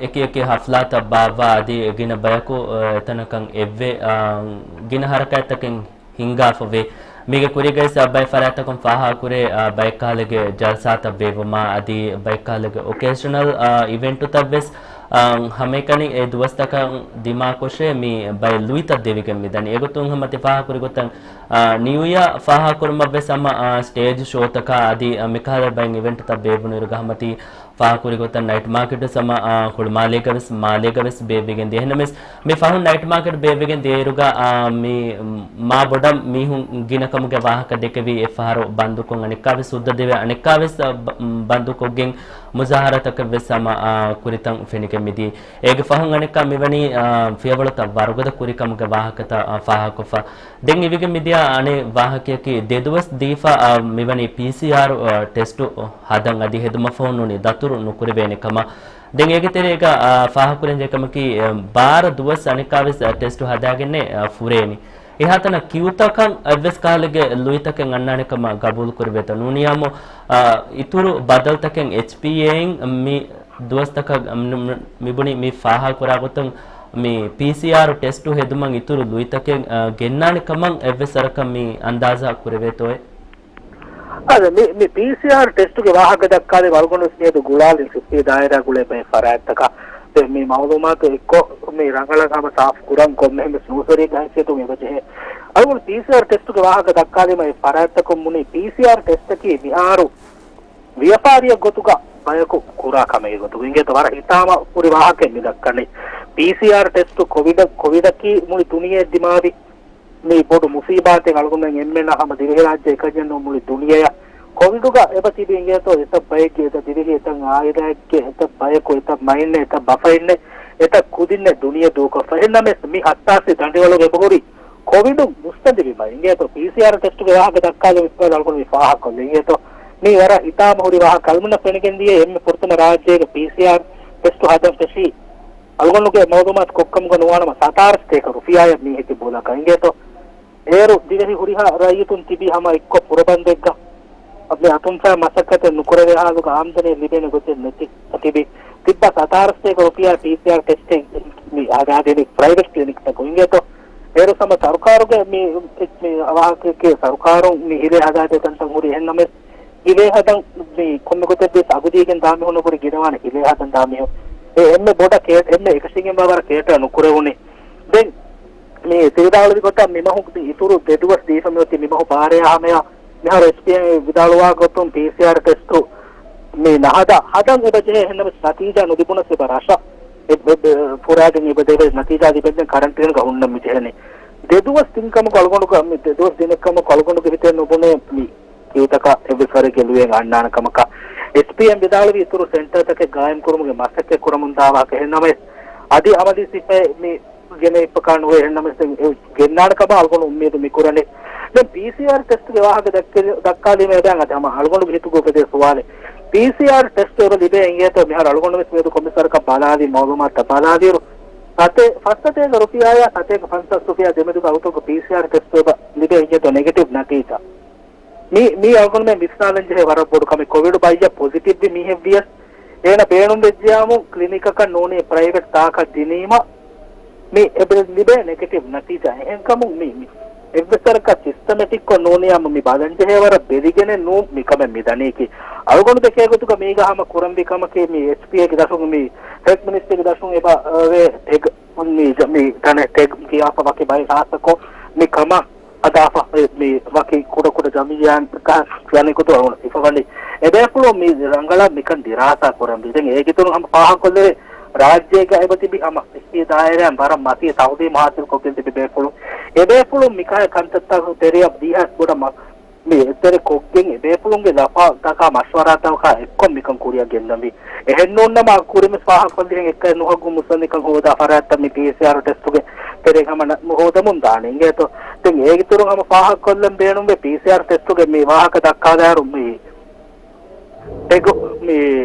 އެކި އެކި ހަފްލާތައް ބާއްވާ އަދި ގިނަ ބަޔަކު، އާ، އެތަނަކަށް އެއްވެ، އާ، ގިނަ ހަރަކާތްތަކެއް ހިންގާފަވޭ. މީގެ ކުރީގައި ސަ-، ބައެއް ފަރާތްތަކުން ފާހަގަކުރޭ، އާ، ބައެއްކަހަލަގެ ޖަލްސާތައް ބޭއްވުމާ އަދި ބައެއްކަހަލަގެ އޮކޭޝަނަލް، އާ، އިވެންޓުތައް ވެސް، އާ، ހަމައެކަނި އެ ދުވަސްތަކަށް ދިމާކޮށޭ މި ބައެއް ލުއިތައް ދެވިގެން މިދަނީ. އެގޮތުން ހަމަ ތި ފާހަގަކުރި ގޮތަށް، އާ، ނިއު އިޔާ ފާހަގަކުރުމަށް ވެސް ހަމަ، އާ، ސްޓޭޖް ޝޯތަކާ އަދި، އާ، މިކަހަލަ ބައެއް އިވެންޓުތައް ބޭއްވުނުއިރުގަ ހަމަ ތި ފާހަގަކުރި ގޮތަށް ނައިޓް މާކެޓު ސަމަ، އާ، ހުޅުމާލޭގަ ވެސް، މާލޭގަ ވެސް ބޭއްވިގެން ދިޔަ. އެހެންނަމެސް، މި ފަހުން ނައިޓް މާކެޓް ބޭއްވިގެން ދިޔައިރުގަ، އާ، މި މާ ބޮޑަށް މީހުން ގިނަކަމުގެ ވާހަކަ ދެކެވި އެއްފަހަރު ބަންދުކޮށް އަނެއްކާވެސް ހުއްދަ ދެވޭ، އަނެއްކާވެސް، އާ، ބަ-، ބަންދުކޮށްގެން މުޒާހަރާތަކެއް ވެސް ހަމަ، އާ، ކުރިތަން ފެނިގެން މިދިޔަ. އޭގެ ފަހުން އަނެއްކާ މިވަނީ، އާ، ފިޔަވަޅުތައް ވަރުގަދަ ކުރިކަމުގެ ވާހަކަތައް، އާ، ފާހަގަކޮށްފަ. ދެން އިވިގެން މިދިޔަ އަނެއް ވާހަކަޔަކީ، ދެދުވަސް ދީފަ، އާ، މިވަނީ ޕީސީއާރު، އާ، ޓެސްޓު ހަދަން އަދި ހެދުމަށްފަހުން ނޫނީ ދަތުރު ނުކުރެވޭނެ ކަމަށް. ދެން އޭގެ ތެރޭގަ، އާ، ފާހަގަކުރަންޖެހޭ ކަމަކީ، އާ، ބާރަ ދުވަސް އަނެއްކާވެސް، އާ، ޓެސްޓު ހަދާގެންނޭ، އާ، ފުރޭނީ. އެހާތަނަށް ކިއުތަކަށް އެއްވެސް ކަހަލަގެ ލުއިތަކެއް އަންނާނެ ކަމަށް ގަބޫލު ކުރެވޭތޯ. ނޫނީ އާ، އިތުރު ބަދަލުތަކެއް އެޗްޕީއޭއިން މި ދުވަސްތަކަށް މި-، މި-، މިބުނި މި ފާހަގަކުރާ ގޮތުން މި ޕީސީއާރު ޓެސްޓު ހެދުމަށް އިތުރު ލުއިތަކެއް، އާ، ގެންނާނެ ކަމަށް އެއްވެސް ވަރަކަށް މި އަންދާޒާ ކުރެވޭތޯއޭ؟ އަދި މި، މި ޕީސީއާރު ޓެސްޓުގެ ވާހަކަ ދައްކާލި އަޅުގަނޑު ވެސް މިއަދު ގުޅާލިން ސިފްޓީ ދާއިރާ ގުޅޭ ބައެއް ފަރާތްތަކަށް. ދެން މި މައުލޫމާތު އެއްކޮށް މި ރަނގަޅަށް ހަމަ ސާފު ކުރަން ކޮންމެހެން ވެސް ނޫސްވެރިއެއްގެ ހައިސިއްޔަތުން އެބަޖެހޭ. އަޅުގަނޑު ޕީސީއާރު ޓެސްޓުގެ ވާހަކަ ދައްކާލީމަ އެ ފަރާތްތަކުން ބުނީ ޕީސީއާރު ޓެސްޓަކީ މިހާރު ވިޔަފާރިއެއް ގޮތުގަ ބަޔަކު ކުރާ ކަމެއް ގޮތުގަ އިނގޭތޯ ވަރަށް ހިތާމަ ހުރި ވާހަކައެއް މި ދައްކަނީ. ޕީސީއާރު ޓެސްޓު ކޮވިޑަށް، ކޮވިޑަކީ މުޅި ދުނިޔެ ދިމާވި މި ބޮޑު މުސީބާތެއް އަޅުގަނޑުމެން އެންމެންނަށް ހަމަ ދިވެހިރާއްޖެ އެކަންޏެއް ނޫން މުޅި ދުނިޔެއަށް. ކޮވިޑުގަ އެބަ ތިބި އިނގޭތޯ އެތައް ބައެއްގެ އެތައް ދިވެހި އެތައް އާއިލާއެއްގެ އެތައް ބަޔަކު އެތައް މައިންނެއް އެތައް ބަފައިންނެއް އެތައް ކުދިންނެއް ދުނިޔެ ދޫކޮށްފަ. އެހެންނަމަވެސް މި ހައްސާސީ ދަނޑިވަޅުގަ އެބަހުރި ކޮވިޑު މުއްސަނދިވީމަ އިނގޭތޯ ޕީސީއާރު ޓެސްޓުގެ ވާހަކަ ދައްކާލި މިސްކާލް އަޅުގަނޑު މި ފާހަގަކޮށްލި އިނގޭތޯ. މީ ވަރަށް ހިތާމަ ހުރި ވާހަކަ. އަޅުގަނޑަށް ފެނިގެން ދިޔަ އެންމެ ފުރަތަމަ ރާއްޖޭގެ ޕީސީއާރު ޓެސްޓު ހަދަން ފެށީ އަޅުގަނޑުގެ މައުލޫމާތު ކޮށްކަމުގަ ނުވާނަމަ ސަތާރަ ސަތޭކަ ރުފިޔާއެއް މީހެއްގެ ބޯލަކަށް އިނގޭތޯ. އޭރު ދިވެހި ހުރިހާ ރައްޔިތުން ތިބީ ހަމަ އެއްކޮށް ފުރަބަނދެއްގަ މި އަތުންފައި މަސައްކަތެއް ނުކުރެވޭ ހާލުގަ އާމްދަނީ ލިބޭނެ ގޮތެއް ނެތި ތިބި ތިއްބާ ސަތާރަ ސަތޭކަ ރުފިޔާ ޕީސީއާރް ޓެސްޓެއް މި ހަދާދޭނީ ޕްރައިވެޓް ކްލިނިކްތަކުން އިނގޭތޯ. އޭރު ހަމަ ސަރުކާރުގެ މި، މި ވާހަކައެކޭ ސަރުކާރުން މި ހިލޭ ހަދާދޭ ތަންތަން ހުރި އެހެންނަމެސް ހިލޭ ހަދަން މި ކޮންމެ ގޮތެއްވެސް އަގުދީގެން ދާ މީހުން ނުބުރި ގިނަވާނެ ހިލޭ ހަދަން ދާ މީހުން. އެ އެންމެ ބޮޑަށް ކޭ-، އެންމެ އެކަށީގެންވާ ވަރަށް ކޭޓަރ ނުކުރެވުނީ. ދެން މި ތި ވިދާޅުވި ގޮތަށް މި މަހު މި އިތުރު ދެ ދުވަސް ދީފަ މިއޮތީ މި މަހު ބާރަޔާ ހަމަޔާ މިހާރު އެސްޕީއެމް ވިދާޅުވާ ގޮތުން ޕީސީއާރް ޓެސްޓު މި ނަހަދާ ހަދަން އެބަ ޖެހޭ އެހެންނަމަސް ނަތީޖާ ނުލިބުނަސް އެބަ ރަށަށް އެ-، އެ-، އެ-، ފުރާގެން އެބަ ދެވޭ ނަތީޖާ ލިބެންދެން ކަރަންޓީންގަ ހުންނަން މި ޖެހެނީ. ދެ ދުވަސް ދިންކަމަކު އަޅުގަނޑުގަ މި ދެ ދުވަސް ދިނެއްކަމަކު އަޅުގަނޑުގެ ހިތެއް ނުބުނޭ މި ކިއުތަކަށް އެއްވެސް ވަރެއްގެ ލުޔެއް އަންނާނެ ކަމަކަށް. އެސްޕީއެމް ވިދާޅުވި އިތުރު ސެންޓަރތަކެއް ގާއިމްކުރުމުގެ މަސައްކަތް ކުރަމުންދާ ވާހަކަ އެހެންނަމަވެސް، އަދި އަމަލީ ސިފައެއް މި ގެނެވިފަކާ ނުވޭ އެހެންނަމަވެސް އެ ގެންނާނެ ކަމަށް އަޅުގަނޑު އުއްމީދު މި ކުރަނީ. ދެން ޕީސީއާރް ޓެސްޓްގެ ވާހަކަ ދައްކެ-، ދައްކާލީމަ އެބައިން އަދި ހަމަ އަޅުގަނޑުގެ ހިތުގަ އުފެދޭ ސުވާލެއް. ޕީސީއާރް ޓެސްޓް އެބަ ލިބޭ އިނގޭތޯ މިހާރު އަޅުގަނޑު ވެސް މިއަދު ކޮމިސަރަކަށް ބަލާލި މައުލޫމާތުތައް ބަލާލިއިރު ސަތޭ-، ފަސް ސަތޭކަ ރުފިޔާޔާ ސަތޭކަ ފަންސާސް ރުފިޔާ ދެމެދުގަ އަގުތަކުގަ ޕީސީއާރް ޓެސްޓް އެބަ ލިބޭ އިނގޭތޯ ނެގެޓިވް ނަތީޖާ. މީ، މީ އަޅުގަނޑުމެން ވިސްނާލަން ޖެހޭ ވަރަށް ބޮޑު ކަމެއް. ކޮވިޑު ބައްޔަށް ޕޮޒިޓިވް ވި މީހެއް ވިޔަސް، އޭނަ ބޭނުން ވެއްޖިޔާމު ކްލިނިކަކަށް ނޫނީ ޕްރައިވެޓް ތާކަށް ދިނީމަ، މި އެބަ ލިބޭ ނެގެޓިވް ނަތީޖާ އެހެންކަމުން މި، މި އެއްވެސް ވަރަކަށް ސިސްޓަމެޓިކްކޮށް ނޫނިއްޔާމު މި ބަލަންޖެހޭ ވަރަށް ވެރިގެނެއް ނޫން މިކަމެއް މި ދަނީކީ. އަޅުގަނޑު ދެކޭ ގޮތުގަ މީގަ ހަމަ ކުރަންވީ ކަމަކީ މި އެޗްޕީއޭގެ ދަށުން މި ހެލްތް މިނިސްޓްރީގެ ދަށުން އެބަ ވޭ ޓެގް މި، މި ތަނެއް ޓެގް ކިޔާފަ ވަކި ބައެއް ޚާއްޞަކޮށް މި ކަމަށް ހަދާފަ މި ވަކި ކުޑަކުޑަ ޖަމިއްޔާ ކިޔާނެ ގޮތު އަޅުގަނޑަށް ހިފަވަނީ. އެބޭފުޅުން މި ރަނގަޅަށް މިކަން ދިރާސާ ކުރަންވީ. ދެން އޭގެ އިތުރުން ހަމަ ފާހަގަކޮށްލެވޭ ރާއްޖޭގަ އެބަ ތިބި ހަމަ ސިއްހީ ދާއިރާއިން ވަރަށް މަތީ ތައުލީމު ހާސިލްކޮށްގެން ތިބި ބޭފުޅުން. އެބޭފުޅުން މިކަހަލަ ކަންތައްތަކުގެ ތެރެއަށް ދިހަ ބޮޑަށް މަ-، މި އެތެރެ ކޮށްގެން އެބޭފުޅުންގެ ލަފާތަކާ މަޝްވަރާތަކާ އެއްކޮށް މިކަން ކުރިއަށް ގެންދަންވީ. އެހެންނޫންނަމަ ކުރިންވެސް ފާހަގަކޮށްލިހެން އެއްކައެއް ނުހައްގު މުއްސަނދިކަން ހޯދާ ފަރާތްތައް މި ޕީސީއާރް ޓެސްޓުގެ ތެރެއިން ހަމަ ނަ-، ހޯދަމުން ދާނެ އިނގޭތޯ. ދެން އޭގެ އިތުރުން ހަމަ ފާހަގަކޮށްލަން ބޭނުންވޭ ޕީސީއާރް ޓެސްޓުގެ މި ވާހަކަ ދައްކާލާއިރު މި ޓެގް މި،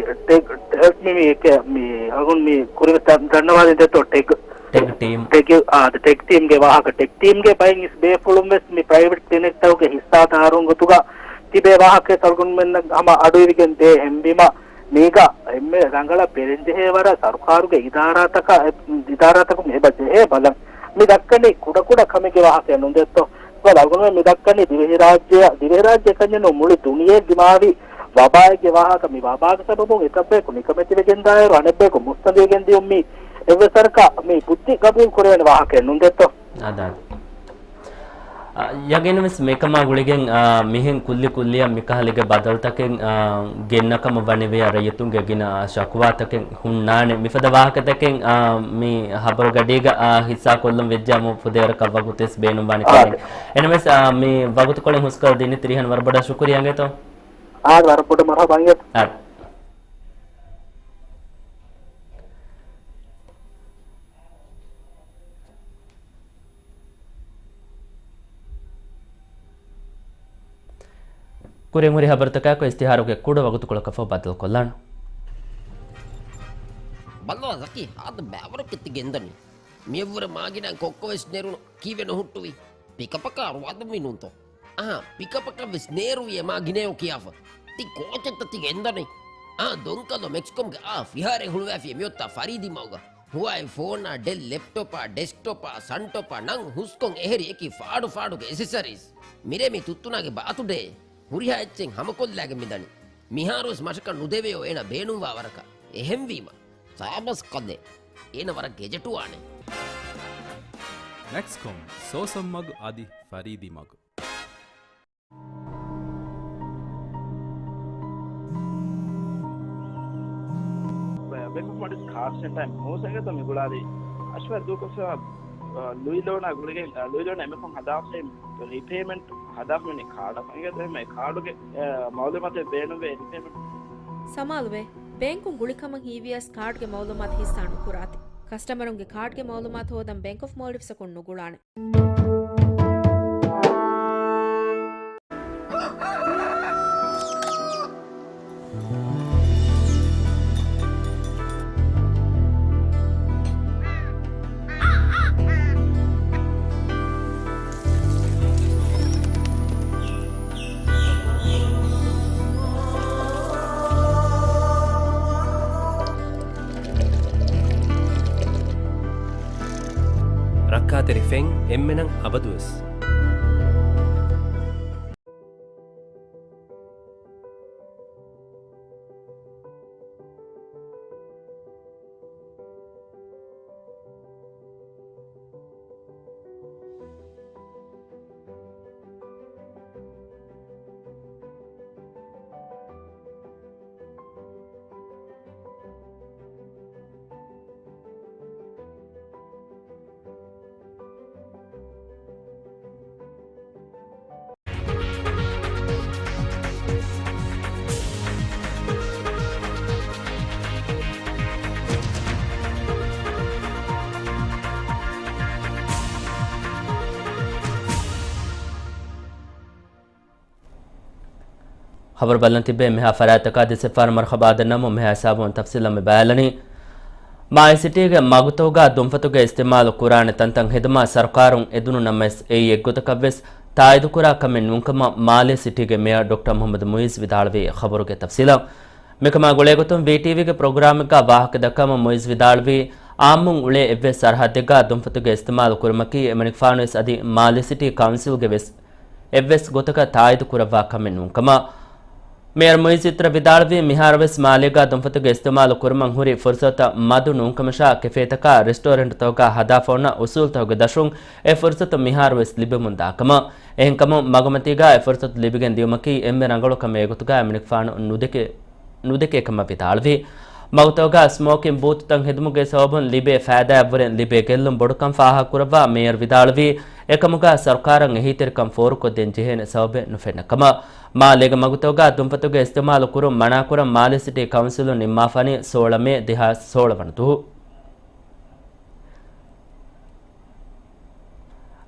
ޓެގް، ޓެގް މި، މި އެކެ މި އަގުން މި ކުރިންވެސް ދަން-، ދަންނަވާލިން ދެތޯ ޓެގް. ޓެގް ޓީމް. ޓެގް، އާ، ދަ ޓެގް ޓީމްގެ ވާހަކަ. ޓެގް ޓީމްގެ ބައެއް އިސް ބޭފުޅުން ވެސް މި ޕްރައިވެޓް ކްލިނިކްތަކުގެ ހިއްސާދާރުން ގޮތުގަ ތިބޭ ވާހަކަ އަޅުގަނޑުމެންނަށް ހަމަ އަޑުއިވިގެން ދޭ. އެހެންވީމަ މީގަ އެންމެ ރަނގަޅަށް ބެލެންޖެހޭ ވަރަށް ސަރުކާރުގެ އިދާރާތަކަށް، އެ، އިދާރާތަކުން އެބަ ޖެހޭ ބަލަން. މި ދައްކަނީ ކުޑަކުޑަ ކަމެއްގެ ވާހަކައެއް ނޫން ދެއްތޯ. އަޅުގަނޑުމެން މި ދައްކަނީ ދިވެހިރާއްޖެއަށް، ދިވެހިރާއްޖެއެކަންޏެއް ނޫން މުޅި ދުނިޔެއަށް ދިމާވި ވަބާއެއްގެ ވާހަކަ. މި ވަބާގެ ސަބަބުން އެކަށްބަޔަކު ނިކަމެތިވެގެންދާއިރު އަނެއްބަޔަކު މުއްސަނދިވެގެން ދިޔުން މީ އެއްވެސް ވަރަކަށް މި ބުއްދި ގަބޫލު ކުރެވޭނެ ވާހަކައެއް ނޫން ދެއްތޯ. އާދާ. އަ، ޔަގީންވެސް މިކަމާ ގުޅިގެން، އާ، މިހެން ކުއްލި ކުއްލިއަށް މިކަހަލަ ބަދަލުތަކެއް، އާ، ގެންނަކަމަށް ވަނިވިޔަ ރައްޔިތުންގެ ގިނަ ޝަކުވާތަކެއް ހުންނާނެ. މިފަދަ ވާހަކަތަކެއް، އާ، މި ހަބަރުގަޑީގަ، އާ، ހިއްސާކޮށްލަން ވެއްޖާމު ފުދޭވަރަކަށް ވަގުތުވެސް ބޭނުންވާނެ ކަމެއް. އާދެ. އެނަމެސް، އާ، މި ވަގުތުކޮޅެއް ހުސްކޮށްދިނީ ތިރިހަން ވަރަށް ބޮޑަށް ޝުކުރިއްޔާ އިނގޭތޯ. އާދެ، ވަރަށް ބޮޑަށް މަރުހަބާ އިނގޭތޯ. އާދެ. ކުރިން ހުރި ހަބަރުތަކާއެކު އިސްތިހާރުގެ ކުޑަ ވަގުތުކޮޅަކަށްފަހު ބައްދަލުކޮށްލާނަން. ބައްލަވާ ޒަކީ، ހާދަ ބައިވަރަކަށް ތި ގެންދަނީ. މިއަށްވުރެ މާގިނަ ކޮއްކޮވެސް ނެރުނު ކީއްވެ ނުހުއްޓުވީ؟ ޕިކަޕަކާ ރުވާދަންވީ ނޫންތޯ؟ އާ، ޕިކަޕަކަށްވެސް ނޭރުވި އެ މާގިނަޔޯ ކިޔާފަ. ތި ކޯޗެއްތަ ތި ގެންދަނީ؟ އާ، ދޮންކަލޯ މެކްސްކޮމްގެ އާ ފިހާރައެއް ހުޅުވާފިޔޭ މިއޮތާ ފަރީދީ މަގުގަ. ހުވާއި ފޯނާ، ޑެލް ލެޕްޓޮޕާ، ޑެސްކްޓޮޕާ، ސަންޓޮޕާ ނަން ހުސްކޮށް އެހެރި އެކި ފާޑު ފާޑުގެ އެސެސަރީސް. މިރޭ މި ތުއްތުނާގެ ބާތުޑޭ. ހުރިހާ އެއްޗެއް ހަމަކޮށްލާގެން މިދަނީ. މިހާރުވެސް މަށަކަށް ނުދެވެޔޯ އޭނަ ބޭނުންވާ ވަރަކަށް. އެހެންވީމަ، ސާބަސް ކަލޭ. އޭނަ ވަރަށް ގެޖެޓުވާނެ. މެކްސްކޮމް، ސޯސަން މަގު އަދި ފަރީދީ މަގު. ބޭންކް އޮފް މޯލްޑިވްސް ކާޑް ސެންޓަރ މޫސަގެތަ މި ގުޅާލީ. އަޝްވާ ދޫކޮށްފަ، އަ، ލުއި ލޯނާ ގުޅިގެން، އަ، ލުއި ލޯނާ އެމެކޮން ހަދާފައި ރީޕޭމަންޓް ހަދާފަ މިނި ކާޑަށް އިނގޭތަ އެހެން އެ ކާޑުގެ، އެ، މައުލޫމާތެއް ބޭނުންވޭ ރީޕޭމަންޓް. ސަމާލުވޭ، ބޭންކުން ގުޅިކަމަށް ހީވިޔަސް ކާޑްގެ މައުލޫމާތު ހިއްސާ ނުކުރާތި. ކަސްޓަމަރުންގެ ކާޑްގެ މައުލޫމާތު ހޯދަން ބޭންކް އޮފް މޯލްޑިވްސްއަކުން ނުގުޅާނެ. ރައްކާތެރި ފެން އެންމެނަށް އަބަދުވެސް. ޚަބަރު ބަލަން ތިއްބެވި މިހާ ފަރާތްތަކާ ދެ ސެފާރު މަރުޙަބާ ދަންނަމުން މިހާ ހިސާބުން ތަފްސީލަށް މި ބަޔާންލަނީ. މާލެ ސިޓީގެ މަގުތަކުގަ ދުންފަތުގެ އިސްތިޢުމާލު ކުރާނެ ތަންތަން ޚިދުމަތް ސަރުކާރުން އެދުނު ނަމަވެސް، އެއީ އެއްގޮތަކަށްވެސް ތާއީދުކުރާ ކަމެއް ނޫންކަމަށް މާލެ ސިޓީގެ މޭޔަރ ޑޮކްޓަރ މުޙައްމަދު މުޢިއްޒު ވިދާޅުވީ. ޚަބަރުގެ ތަފްސީލަށް. މިކަމާ ގުޅޭގޮތުން ވީޓީވީގެ ޕްރޮގްރާމެއްގަ ވާހަކަ ދައްކަމުން މުޢިއްޒު ވިދާޅުވީ، އާއްމުން އުޅޭ އެއްވެސް ސަރަހައްދެއްގަ ދުންފަތުގެ އިސްތިމާލު ކުރުމަކީ އެމަނިކުފާނުވެސް އަދި މާލެ ސިޓީ ކައުންސިލްގެ ވެސް އެއްވެސް ގޮތަކަށް ތާއީދު ކުރައްވާ ކަމެއް ނޫންކަމަށް މޭޔަރ މުއިއްޒު އިތުރަށް ވިދާޅުވީ، މިހާރުވެސް މާލޭގަ ދުންފަތުގެ އިސްތިމާލު ކުރުމަށް ހުރި ފުރުސަތަށް މަދު ނޫންކަމަށާ، ކެފޭތަކާ ރެސްޓޯރެންޓްތަކުގަ ހަދާފަ އޮންނަ އުސޫލުތަކުގެ ދަށުން އެ ފުރުސަތު މިހާރުވެސް ލިބެމުންދާކަމަށް. އެހެންކަމުން މަގުމަތީގަ އެ ފުރުސަތު ލިބިގެން ދިޔުމަކީ އެންމެ ރަނގަޅު ކަމެއް އެގޮތުގަ އެމަނިކުފާނު ނުދެކެ، ނުދެކޭ ކަމަށް ވިދާޅުވި. މަގުތަކުގަ ސްމޯކިން ބޫތުތައް ހެދުމުގެ ސަބަބުން ލިބޭ ފައިދާއަށްވުރެން ލިބޭ ގެއްލުން ބޮޑުކަން ފާހަގަކުރައްވާ މޭޔަރ ވިދާޅުވީ، އެކަމުގަ ސަރުކާރަށް އެހީތެރިކަން ފޯރުކޮށްދޭން ޖެހޭނެ ސަބަބެއް ނުފެންނަ ކަމަށް. މާލޭގެ މަގުތަކުގަ ދުންފަތުގެ އިސްތިމާލު ކުރުން މަނާކުރަން މާލެ ސިޓީ ކައުންސިލުން ނިންމާފަނީ ސޯޅަ މޭ ދެހާސް ސޯޅަ ވަނަ ދުވަހު.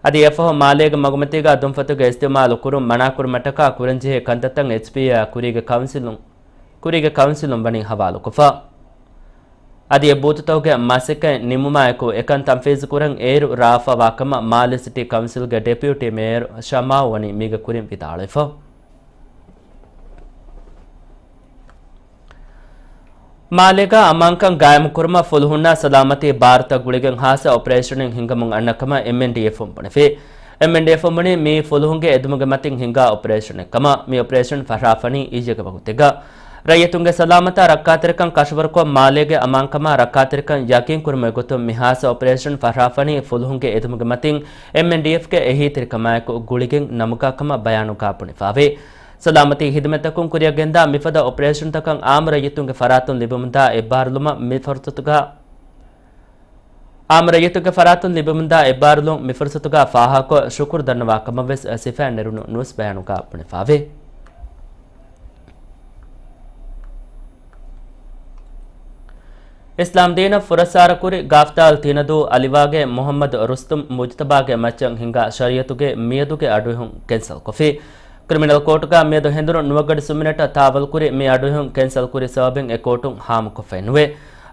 އަދި އެފަހު މާލޭގެ މަގުމަތީގަ ދުންފަތުގެ އިސްތިމާލު ކުރުން މަނާކުރުމަށްޓަކާ ކުރަންޖެހޭ ކަންތައްތައް އެޗްޕީއޭއާ ކުރީގެ ކައުންސިލުން، ކުރީގެ ކައުންސިލުން ވަނީ ހަވާލުކޮށްފަ. އަދި އެ ބޫތުތަކުގެ މަސައްކަތް ނިމުމާއެކު އެކަން ތަންފީޒު ކުރަން އޭރު ރާވާފަ ވާކަމަށް މާލެ ސިޓީ ކައުންސިލްގެ ޑެޕިއުޓީ މޭޔަރު ޝަމާއު ވަނީ މީގެ ކުރިން ވިދާޅުވެފަ. މާލޭގަ އަމާންކަން ގާއިމުކުރުމަށް ފުލުހުންނާ ސަލާމަތީ ބާރުތައް ގުޅިގެން ހާއްސަ އޮޕަރޭޝަނެއް ހިނގަމުން އަންނަ ކަމަށް އެމްއެންޑީއެފުން ބުނެފި. އެމްއެންޑީއެފުން ބުނީ މީ ފުލުހުންގެ އެދުމުގެ މަތިން ހިނގާ އޮޕަރޭޝަނެއް ކަމަށް. މި އޮޕަރޭޝަން ފަށާފަނީ އިއްޔެގެ ވަގުތެއްގަ. ރައްޔިތުންގެ ސަލާމަތާ ރައްކާތެރިކަން ކަށަވަރުކޮށް، މާލޭގެ އަމާންކަމާ ރައްކާތެރިކަން ޔަގީންކުރުމުގެ ގޮތުން މި ހާއްސަ އޮޕަރޭޝަން ފަށާފަނީ ފުލުހުންގެ އެދުމުގެ މަތިން އެމްއެންޑީއެފްގެ އެހީތެރިކަމާއެކު ގުޅިގެން ނަމުގާ ކަމަށް ބަޔާނުގާ ބުނެފާވޭ. ސަލާމަތީ ހިދުމަތްތަކުން ކުރިއަށް ގެންދާ މިފަދަ އޮޕަރޭޝަންތަކަށް އާއްމު ރައްޔިތުންގެ ފަރާތުން ލިބެމުންދާ އެއްބާރުލުމަށް މި ފުރުސަތުގަ، އާއްމު ރައްޔިތުންގެ ފަރާތުން ލިބެމުންދާ އެއްބާރުލުން މި ފުރުސަތުގަ ފާހަގަކޮށް، ޝުކުރު ދަންނަވާ ކަމަށްވެސް ސިފައިން ނެރުނު ނޫސް ބަޔާނުގަ ބުނެފާވޭ. އިސްލާމް ދީނަށް ފުރައްސާރަކުރި ގާފްދާލް ތިނަދޫ އަލިވާގޭ މުހައްމަދު ރުސްތުމް މުޖްތަބާގެ މައްޗަށް ހިނގާ ޝަރީއަތުގެ މިއަދުގެ އަޑުއެހުން ކެންސަލްކޮށްފި. ކްރިމިނަލް ކޯޓުގަ މިއަދު ހެނދުނު ނުވަގަޑި ސުންމިނެޓަށް ތާވަލުކުރި މި އަޑުއެހުން ކެންސަލްކުރި ސަބަބެއް އެ ކޯޓުން ހާމަކޮށްފައެއް ނުވޭ.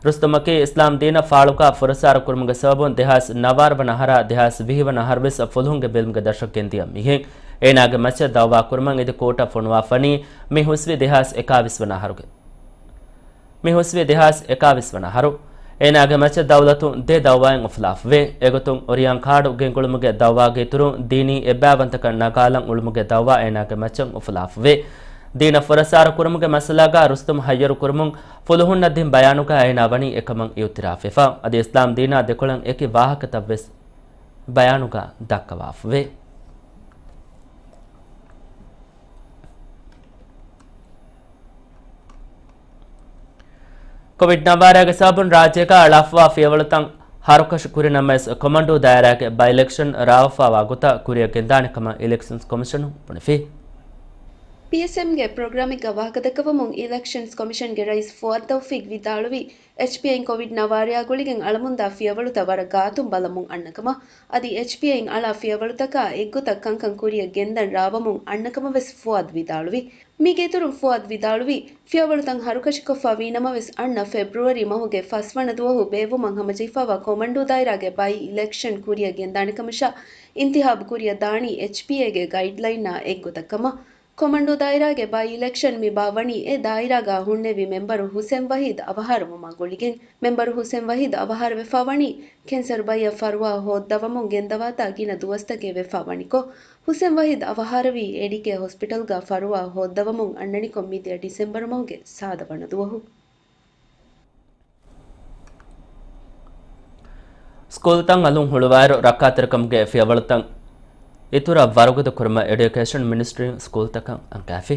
ރުސްތުމަކީ އިސްލާމް ދީނަށް ފާޅުކާ ފުރައްސާރަ ކުރުމުގެ ސަބަބުން ދެހާސް ނަވާރަ ވަނަ އަހަރާ ދެހާސް ވިހި ވަނަ އަހަރުވެސް ފުލުހުންގެ ބިލުމުގެ ދަށަށް ގެންދިޔަ މީހެއް. އޭނާގެ މައްޗަށް ދައުވާ ކުރުމަށް އިދި ކޯޓަށް ފޮނުވާފަނީ މި ހުސްވި ދެހާސް އެކާވީސް ވަނަ އަހަރުގެ، މި ހުސްވި ދެހާސް އެކާވީސް ވަނަ އަހަރު. އޭނާގެ މައްޗަށް ދައުލަތުން ދެ ދައުވާއެއް އުފުލާފަވޭ. އެގޮތުން އޮރިޔާން ކާޑު ގެންގުޅުމުގެ ދައުވާގެ އިތުރުން ދީނީ އެއްބައިވަންތަކަން ނަގާލަން އުޅުމުގެ ދައުވާ އޭނާގެ މައްޗަށް އުފުލާފަވޭ. ދީނަށް ފުރައްސާރަ ކުރުމުގެ މައްސަލާގަ ރުސްތުމް ހައްޔަރު ކުރުމުން ފުލުހުންނަށް ދިން ބަޔާނުގަ އޭނާ ވަނީ އެކަމަށް އިއުތިރާފްވެފަ. އަދި އިސްލާމް ދީނާ ދެކޮޅަށް އެކި ވާހަކަތައްވެސް ބަޔާނުގަ ދައްކަވާފަވޭ. ކޮވިޑް ނަވާރަގެ ސަބަބުން ރާއްޖޭގަ އަޅާފަވާ ފިޔަވަޅުތައް ހަރުކަށި ކުރި ނަމަވެސް، ކޮމަންޑޫ ދާއިރާގެ ބައި އިލެކްޝަން ރާވާފަވާ ގޮތަށް ކުރިއަށް ގެންދާނެ ކަމަށް އިލެކްޝަންސް ކޮމިޝަނުން ބުނެފި. ޕީއެސްއެމްގެ ޕްރޮގްރާމެއްގަ ވާހަކަދައްކަވަމުން، އިލެކްޝަންސް ކޮމިޝަންގެ ރައީސް ފުއާދު ތައުފީޤް ވިދާޅުވީ، އެޗްޕީއައިން ކޮވިޑް ނަވާރަޔާ ގުޅިގެން އަޅަމުންދާ ފިޔަވަޅުތައް ވަރަށް ގާތުން ބަލަމުން އަންނަ ކަމަށް. އަދި އެޗްޕީއައިން އަޅާ ފިޔަވަޅުތަކާ އެއްގޮތަށް ކަންކަން ކުރިއަށް ގެންދަން ރާވަމުން އަންނަ ކަމަށް ވެސް ފުއާދު ވިދާޅުވި. މީގެ އިތުރުން ފުއާދު ވިދާޅުވީ، ފިޔަވަޅުތައް ހަރުކަށިކޮށްފަ ވީނަމަވެސް، އަންނަ ފެބްރުއަރީ މަހުގެ ފަސްވަނަ ދުވަހު ބޭއްވުމަށް ހަމަޖެހިފައިވާ ކޮމަންޑޫ ދާއިރާގެ ބައި އިލެކްޝަން ކުރިއަށް ގެންދާނެ ކަމަށާ، އިންތިހާބު ކުރިއަށް ދާނީ އެޗްޕީއޭގެ ގައިޑްލައިންއާ އެއްގޮތަށް ކަމަށް. ކޮމަންޑޫ ދާއިރާގެ ބައި އިލެކްޝަން މި ބާއްވަނީ އެ ދާއިރާގަ ހުންނެވި މެމްބަރު ހުސެން ވަހީދު އަވަހާރަވުމާ ގުޅިގެން. މެމްބަރު ހުސެން ވަހީދު އަވަހާރަވެފަ ވަނީ ކެންސަރު ބައްޔަށް ފަރުވާ ހޯއްދަވަމުން ގެންދަވާތާ ގިނަ ދުވަސްތަކެއް ވެފަ ވަނިކޮށް. ހުސެން ވަހީދު އަވަހާރަވީ އެޑިކެއަރ ހޮސްޕިޓަލްގަ ފަރުވާ ހޯއްދަވަމުން އަންނަނިކޮށް މިދިޔަ ޑިސެމްބަރު މަހުގެ ސާދަ ވަނަ ދުވަހު. ސްކޫލްތައް އަލުން ހުޅުވާއިރު، ރައްކާތެރިކަމުގެ ފިޔަވަޅުތައް އިތުރަށް ވަރުގަދަ ކުރުމަށް އެޑިއުކޭޝަން މިނިސްޓްރީން ސްކޫލްތަކަށް އަންގާފި.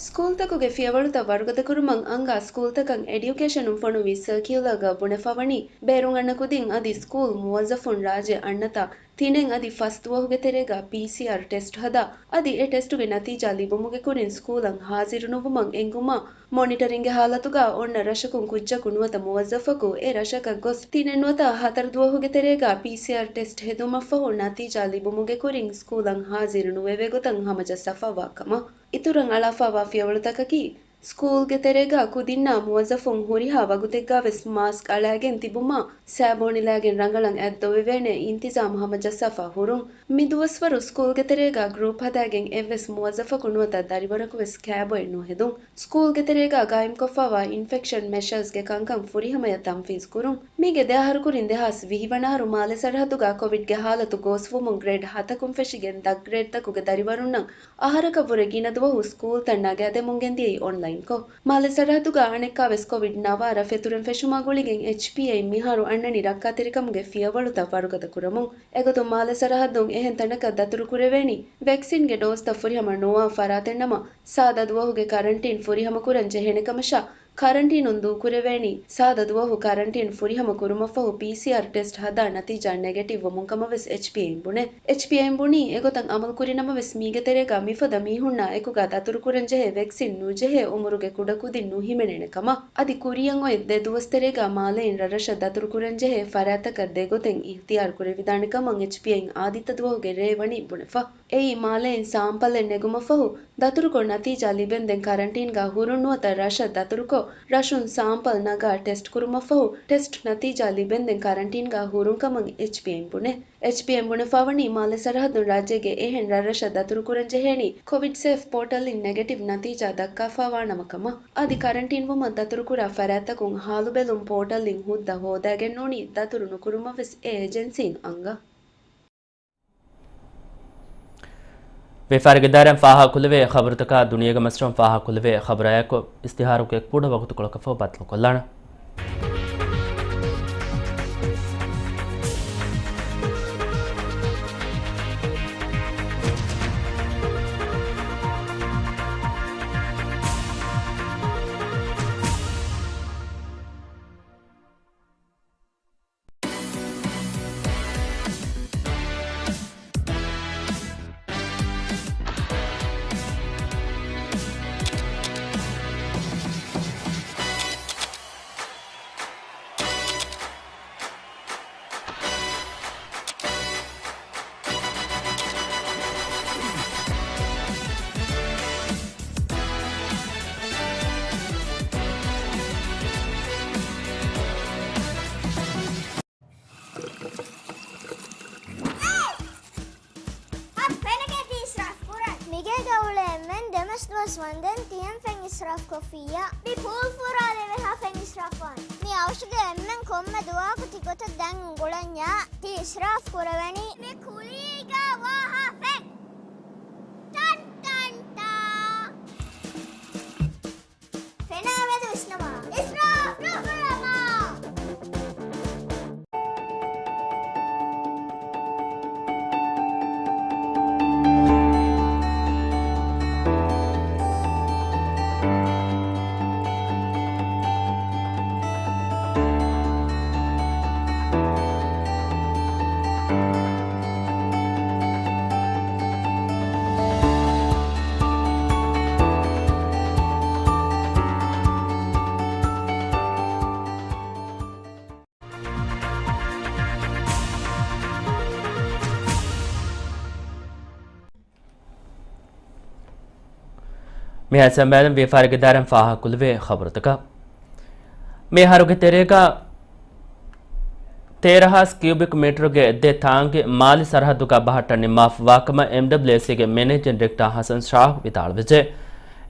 ސްކޫލްތަކުގެ ފިޔަވަޅުތައް ވަރުގަދަ ކުރުމަށް އަންގާ ސްކޫލްތަކަށް އެޑިއުކޭޝަނުން ފޮނުވި ސަރކިއުލާގަ ބުނެފަ ވަނީ، ބޭރުން އަންނަ ކުދިން އަދި ސްކޫލް މުވައްޒަފުން ރާއްޖެ އަންނަތާ، ތިނެއް އަދި ފަސް ދުވަހުގެ ތެރޭގަ ޕީސީއާރް ޓެސްޓް ހަދާ، އަދި އެ ޓެސްޓުގެ ނަތީޖާ ލިބުމުގެ ކުރިން ސްކޫލަށް ހާޒިރު ނުވުމަށް އެންގުމާ، މޮނިޓަރިންގެ ހާލަތުގަ އޮންނަ ރަށަކުން ކުއްޖަކު ނުވަތަ މުވައްޒަފަކު އެ ރަށަކަށް ގޮސް، ތިނެއް ނުވަތަ ހަތަރު ދުވަހުގެ ތެރޭގަ ޕީސީއާރް ޓެސްޓް ހެދުމަށްފަހު ނަތީޖާ ލިބުމުގެ ކުރިން ސްކޫލަށް ހާޒިރު ނުވެވޭ ގޮތަށް ހަމަޖައްސަފައިވާ ކަމަށް. އިތުރަށް އަޅާފައިވާ ފިޔަވަޅުތަކަކީ، ސްކޫލްގެ ތެރޭގަ ކުދިންނާ މުވައްޒަފުން ހުރިހާ ވަގުތެއްގަވެސް މާސްކް އަޅާގެން ތިބުމާ، ސާބޯނިލާގެން ރަނގަޅަށް އަތް ދޮވެވޭނެ އިންތިޒާމް ހަމަޖައްސާފަ ހުރުން. މި ދުވަސްވަރު ސްކޫލްގެ ތެރޭގަ ގްރޫޕް ހަދާގެން އެއްވެސް މުވައްޒަފަކު ނުވަތަ ދަރިވަރަކުވެސް ކާބޮއެއް ނުހެދުން. ސްކޫލްގެ ތެރޭގަ ގާއިމްކޮށްފައިވާ އިންފެކްޝަން މެޝާސްގެ ކަންކަން ފުރިހަމަޔަށް ތަންފީޒް ކުރުން. މީގެ ދެ އަހަރު ކުރިން ދެހާސް ވިހި ވަނަ އަހަރު މާލެ ސަރަހައްދުގަ ކޮވިޑްގެ ހާލަތު ގޯސްވުމުން ގްރޭޑް ހަތަކުން ފެށިގެން ދަށް ގްރޭޑްތަކުގެ ދަރިވަރުންނަށް އަހަރަކަށްވުރެ ގިނަ ދުވަހު ސްކޫލްތައް ނަގާދެމުން ގެންދިޔައީ އޮންލައިންކޮށް. މާލެ ސަރަހައްދުގަ އަނެއްކާވެސް ކޮވިޑް ނަވާރަ ފެތުރެން ފެށުމާ ގުޅިގެން އެޗްޕީއައި މިހާރު އަންނަނީ ރައްކާތެރިކަމުގެ ފިޔަވަޅުތައް ވަރުގަދަ ކުރަމުން. އެގޮތުން މާލެ ސަރަހައްދުން އެހެން ތަނަކަށް ދަތުރު ކުރެވޭނީ ވެކްސިންގެ ޑޯޒްތައް ފުރިހަމަ ނުވާ ފަރާތެއްނަމަ، ސާދަ ދުވަހުގެ ކަރަންޓީން ފުރިހަމަ ކުރަން ޖެހޭނެ ކަމަށާ، ކަރަންޓީނުން ދޫކުރެވޭނީ ސާދަ ދުވަހު ކަރަންޓީން ފުރިހަމަ ކުރުމަށްފަހު ޕީސީއާރް ޓެސްޓް ހަދާ ނަތީޖާ ނެގެޓިވް ވުމުން ކަމަށް ވެސް އެޗްޕީއައިން ބުނޭ. އެޗްޕީއައިން ބުނީ، އެގޮތަށް އަމަލު ކުރި ނަމަވެސް މީގެ ތެރޭގަ މިފަދަ މީހުންނާ އެކުގަ ދަތުރު ކުރަން ޖެހޭ ވެކްސިން ނުޖެހޭ އުމުރުގެ ކުޑަކުދިން ނުހިމެނޭނެ ކަމަށް. އަދި ކުރިއަށް އޮތް ދެ ދުވަސް ތެރޭގަ މާލެއިން ރަށްރަށަށް ދަތުރު ކުރަން ޖެހޭ ފަރާތްތަކަށް ދެ ގޮތެއް އިހްތިޔާރު ކުރެވިދާނެ ކަމަށް އެޗްޕީއައިން އާދިއްތަ ދުވަހުގެ ރޭ ވަނީ ބުނެފަ. އެއީ މާލެއިން ސާމްޕަލެއް ނެގުމަށްފަހު، ދަތުރުކޮށް ނަތީޖާ ލިބެންދެން ކަރަންޓީންގަ ހުރުން ނުވަތަ ރަށަށް ދަތުރުކޮށް، ރަށުން ސާމްޕަލް ނަގާ ޓެސްޓް ކުރުމަށްފަހު، ޓެސްޓް ނަތީޖާ ލިބެންދެން ކަރަންޓީންގަ ހުރުން ކަމަށް އެޗްޕީއައިން ބުނޭ. އެޗްޕީއައިން ބުނެފަވަނީ މާލެ ސަރަހައްދުން ރާއްޖޭގެ އެހެން ރަށްރަށަށް ދަތުރުކުރަން ޖެހޭނީ ކޮވިޑް ސޭފް ޕޯޓަލްއިން ނެގެޓިވް ނަތީޖާ ދައްކާފަވާ ނަމަ ކަމަށް. އަދި ކަރަންޓީންވުމަށް ދަތުރުކުރާ ފަރާތްތަކުން ހާލުބެލުން ޕޯޓަލްއިން ހުއްދަ ހޯދާގެންނޫނީ ދަތުރު ނުކުރުމަށްވެސް އެ އެޖެންސީން އަންގަ. ވިޔަފާރިގެ ދާއިރާއިން ފާހަގަކުރެވޭ ޚަބަރުތަކާ ދުނިޔޭގެ މަސްރަށުން ފާހަގަކުރެވޭ ޚަބަރާއެކު އިސްތިހާރުގެ ކުޑަ ވަގުތުކޮޅަކަށްފަހު ބައްދަލުކޮށްލާނަން. ހަ، ފެނަކޭ ތި އިސްރާފް ކުރަން. މިގޭގަ އުޅޭ އެންމެން ދެމަސް ދުވަސް ވަންދެން ތި އެން ފެން އިސްރާފް ކޮށްފިއްޔާ. މި ޕޫލް ފުރާލެވޭ ހަ ފެން އިސްރާފް ވާން. މި އަވަށުގެ އެންމެން ކޮންމެ ދުވަހަކު ތި ގޮތަށް ދެން އުނގުޅަންޏާ ތި އިސްރާފް ކުރެވެނީ. މި ކުލީގަ ވާ ހަ ފެން. ޓަން ޓަން ޓާ. ފެނާ މެދު ވިސްނަމާ. އިސްރާފް ނުކުރަމާ. މިހާރު ސަމާލުން ވިޔަފާރިގެ ދާއިރާއިން ފާހަގަކުރެވޭ ޚަބަރުތަކަށް. މި އަހަރުގެ ތެރޭގަ ތޭރަ ހާސް ކިއުބިކް މީޓަރުގެ ދެ ތާނގި މާލެ ސަރަހައްދުގަ ބަހައްޓަން ނިންމާފަ ވާކަމަށް އެމްޑަބްލިއުއެސްއޭގެ މެނޭޖިން ޑިރެކްޓަރ ހަސަން ޝާހު ވިދާޅުވެއްޖެ.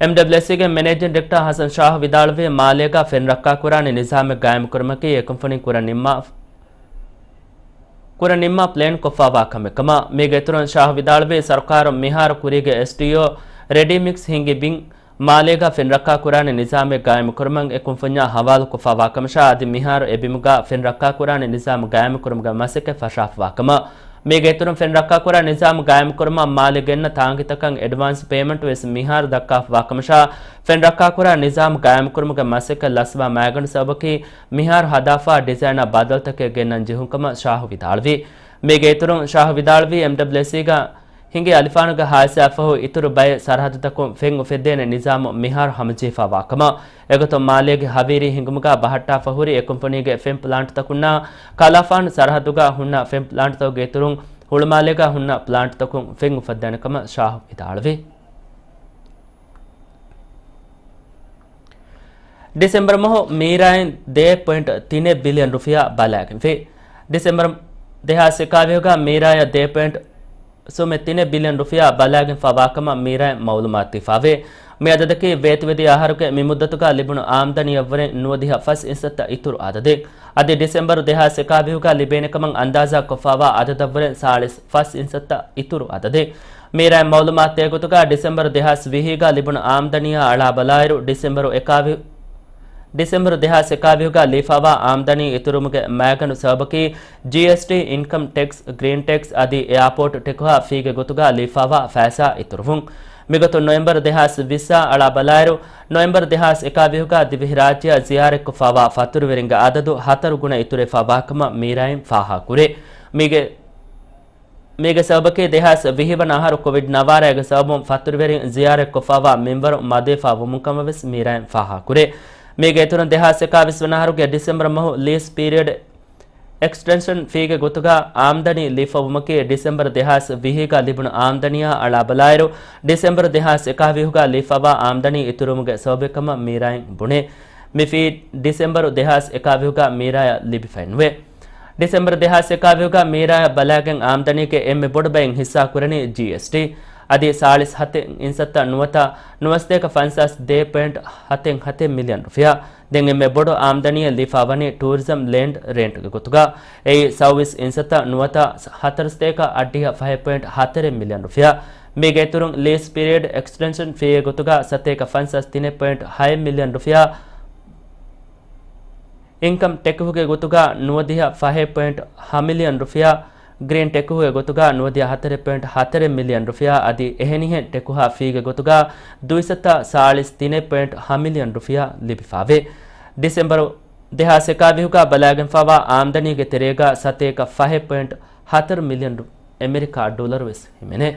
އެމްޑަބްލިއުއެސްއޭގެ މެނޭޖިން ޑިރެކްޓަރ ހަސަން ޝާހު ވިދާޅުވީ، މާލޭގަ ފެން ރައްކާކުރާނެ ނިޒާމެއް ގާއިމުކުރުމަކީ އެ ކުންފުނިން ކުރަން ނިންމާ، ކުރަން ނިންމާ ޕްލޭން ކޮށްފައިވާ ކަމެއް ކަމަށް. މީގެ އިތުރުން ޝާހު ވިދާޅުވީ، ސަރުކާރުން މިހާރު ކުރީގެ އެސްޑީއޯ ރެޑީ މިކްސް ހިންގި ބިން މާލޭގަ ފެން ރައްކާކުރާނެ ނިޒާމެއް ގާއިމުކުރުމަށް އެ ކުންފުންޏާ ހަވާލުކޮށްފައިވާ ކަމަށާ، އަދި މިހާރު އެ ބިމުގަ ފެން ރައްކާކުރާނެ ނިޒާމު ގާއިމުކުރުމުގެ މަސައްކަތް ފަށާފައިވާ ކަމަށް. މީގެ އިތުރުން ފެން ރައްކާކުރާ ނިޒާމު ގާއިމުކުރުމަށް މާލެ ގެންނަ ތާނގިތަކަށް އެޑްވާންސް ޕޭމަންޓް ވެސް މިހާރު ދައްކާފައިވާ ކަމަށާ، ފެން ރައްކާކުރާ ނިޒާމު ގާއިމުކުރުމުގެ މަސައްކަތް ލަސްވާ މައިގަނޑު ސަބަބަކީ މިހާރު ހަދާފައިވާ ޑިޒައިނަށް ބަދަލުތަކެއް ގެންނަން ޖެހުން ކަމަށް ޝާހު ވިދާޅުވީ. މީގެ އިތުރުން ޝާހު ވިދާޅުވީ، އެމްޑަބްލިއުއެސްއީގަ ހިނގި އަލިފާނުގެ ހާދިސާއަށްފަހު އިތުރު ބައެއް ސަރަހައްދުތަކުން ފެން އުފެއްދޭނެ ނިޒާމު މިހާރު ހަމަޖެހިފައިވާ ކަމަށް. އެގޮތުން މާލޭގެ ހަވީރީ ހިނގުމުގަ ބަހައްޓާފަ ހުރި އެ ކުންފުނީގެ ފެން ޕްލާންޓްތަކުންނާ ކަލާފާނު ސަރަހައްދުގަ ހުންނަ ފެން ޕްލާންޓްތަކުގެ އިތުރުން ހުޅުމާލޭގަ ހުންނަ ޕްލާންޓްތަކުން ފެން އުފެއްދޭނެ ކަމަށް ޝާހު ވިދާޅުވި. ޑިސެމްބަރު މަހު މީރާއިން ދޭއް ޕޮއިންޓް ތިނެއް ބިލިއަން ރުފިޔާ ބަލާގެންފި. ޑިސެމްބަރު ދެހާސް އެކާވިހުގަ މީރާޔަށް ދޭއް ޕޮއިންޓް ސުމެއް ތިނެއް ބިލިއަން ރުފިޔާ ބަލާގެންފާވާކަމަށް މީރާއިން މައުލޫމާތު ދީފާވޭ. މި އަދަދަކީ ވޭތުވެދިޔަ އަހަރުގެ މި މުއްދަތުގަ ލިބުނު އާމްދަނީއަށްވުރެން ނުވަދިހަ ފަސް އިންސައްތަ އިތުރު އަދަދެއް. އަދި ޑިސެމްބަރު ދެހާސް އެކާވިހުގަ ލިބޭނެކަމަށް އަންދާޒާ ކޮށްފާވާ އަދަދަށްވުރެން ސާޅީސް ފަސް އިންސައްތަ އިތުރު އަދަދެއް. މީރާއިން މައުލޫމާތު ދޭގޮތުގަ ޑިސެމްބަރު ދެހާސް ވިހީގަ ލިބުނު އާމްދަނީއާ އަޅާބަލާއިރު، ޑިސެމްބަރު އެކާވި، ޑިސެމްބަރު ދެހާސް އެކާވިހުގަ ލީފާވާ އާމްދަނީ އިތުރުވުމުގެ މައިގަނޑު ސަބަބަކީ، ޖީއެސްޓީ، އިންކަމް ޓެކްސް، ގްރީން ޓެކްސް އަދި އެއާޕޯޓް ޓެކުހާ ފީގެ ގޮތުގަ ލީފާވާ ފައިސާ އިތުރުވުން. މިގޮތުން ނޮވެމްބަރު ދެހާސް ވިއްސާ އަޅާ ބަލާއިރު، ނޮވެމްބަރު ދެހާސް އެކާވިހުގަ ދިވެހިރާއްޖެއަށް ޒިޔާރަތްކޮށްފާވާ ފަތުރުވެރިންގެ އަދަދު ހަތަރު ގުނަ އިތުރުވެފާވާކަމަށް މީރާއިން ފާހަގަކުރޭ. މީގެ، މީގެ ސަބަބަކީ ދެހާސް ވިހި ވަނަ އަހަރު ކޮވިޑް ނަވާރައިގެ ސަބަބުން ފަތުރުވެރިން ޒިޔާރަތްކޮށްފާވާ މިންވަރު މަދުވެފާ ވުމުން ކަމަށް ވެސް މީރާއިން ފާހަގަކުރޭ. މީގެ އިތުރުން ދެހާސް އެކާވީސް ވަނަ އަހަރުގެ ޑިސެމްބަރު މަހު ލީސް ޕީރިއަޑް އެކްސްޓެންޝަން ފީގެ ގޮތުގަ އާމްދަނީ ލިބިފަވުމަކީ، ޑިސެމްބަރު ދެހާސް ވިހީގަ ލިބުނު އާމްދަނީއާ އަޅާ ބަލާއިރު، ޑިސެމްބަރު ދެހާސް އެކާވީހުގަ ލިބިފަވާ އާމްދަނީ އިތުރުވުމުގެ ސަބަބެއް ކަމަށް މީރާއިން ބުނޭ. މި ފީ ޑިސެމްބަރު ދެހާސް އެކާވީހުގަ މީރާޔަށް ލިބިފައެއްނުވޭ. ޑިސެމްބަރު ދެހާސް އެކާވީހުގަ މީރާޔަށް ބަލާގެން އާމްދަނީގެ އެންމެ ބޮޑު ބައެއް ހިއްސާ ކުރަނީ ޖީއެސްޓީ. އަދި ސާޅީސް ހަތެއް އިންސައްތަ ނުވަތަ ނުވަސަތޭކަ ފަންސާސް ދޭއް ޕޮއިންޓް ހަތެއް ހަތެއް މިލިއަން ރުފިޔާ. ދެން އެންމެ ބޮޑު އާމްދަނީއެއް ލިބިފާވަނީ ޓޫރިޒަމް ލޭންޑް ރެންޓްގެ ގޮތުގަ. އެއީ ސައުވީސް އިންސައްތަ ނުވަތަ ހަތަރުސަތޭކަ އަށްޑިހަ ފަހެއް ޕޮއިންޓް ހަތަރެއް މިލިއަން ރުފިޔާ. މީގެ އިތުރުން ލީސް ޕީރިއަޑް އެކްސްޓެންޝަން ފީއެއް ގޮތުގަ ސަތޭކަ ފަންސާސް ތިނެއް ޕޮއިންޓް ހައެއް މިލިއަން ރުފިޔާ. އިންކަމް ޓެކުހުގެ ގޮތުގަ ނުވަދިހަ ފަހެއް ޕޮއިންޓް ހަ މިލިއަން ރުފިޔާ. ގްރީން ޓެކުހުގެ ގޮތުގަ ނުވަދިހަ ހަތަރެއް ޕޮއިންޓް ހަތަރެއް މިލިއަން ރުފިޔާ އަދި އެހެނިހެން ޓެކުހާ ފީގެ ގޮތުގަ ދުއިސައްތަ ސާޅީސް ތިނެއް ޕޮއިންޓް ހަ މިލިއަން ރުފިޔާ ލިބިފާވޭ. ޑިސެމްބަރު ދެހާސް އެކާވީހުގަ ބަލާގެންފާވާ އާމްދަނީގެ ތެރޭގަ ސަތޭކަ ފަހެއް ޕޮއިންޓް ހަތަރު މިލިއަން އެމެރިކާ ޑޮލަރު ވެސް ހިމެނޭ.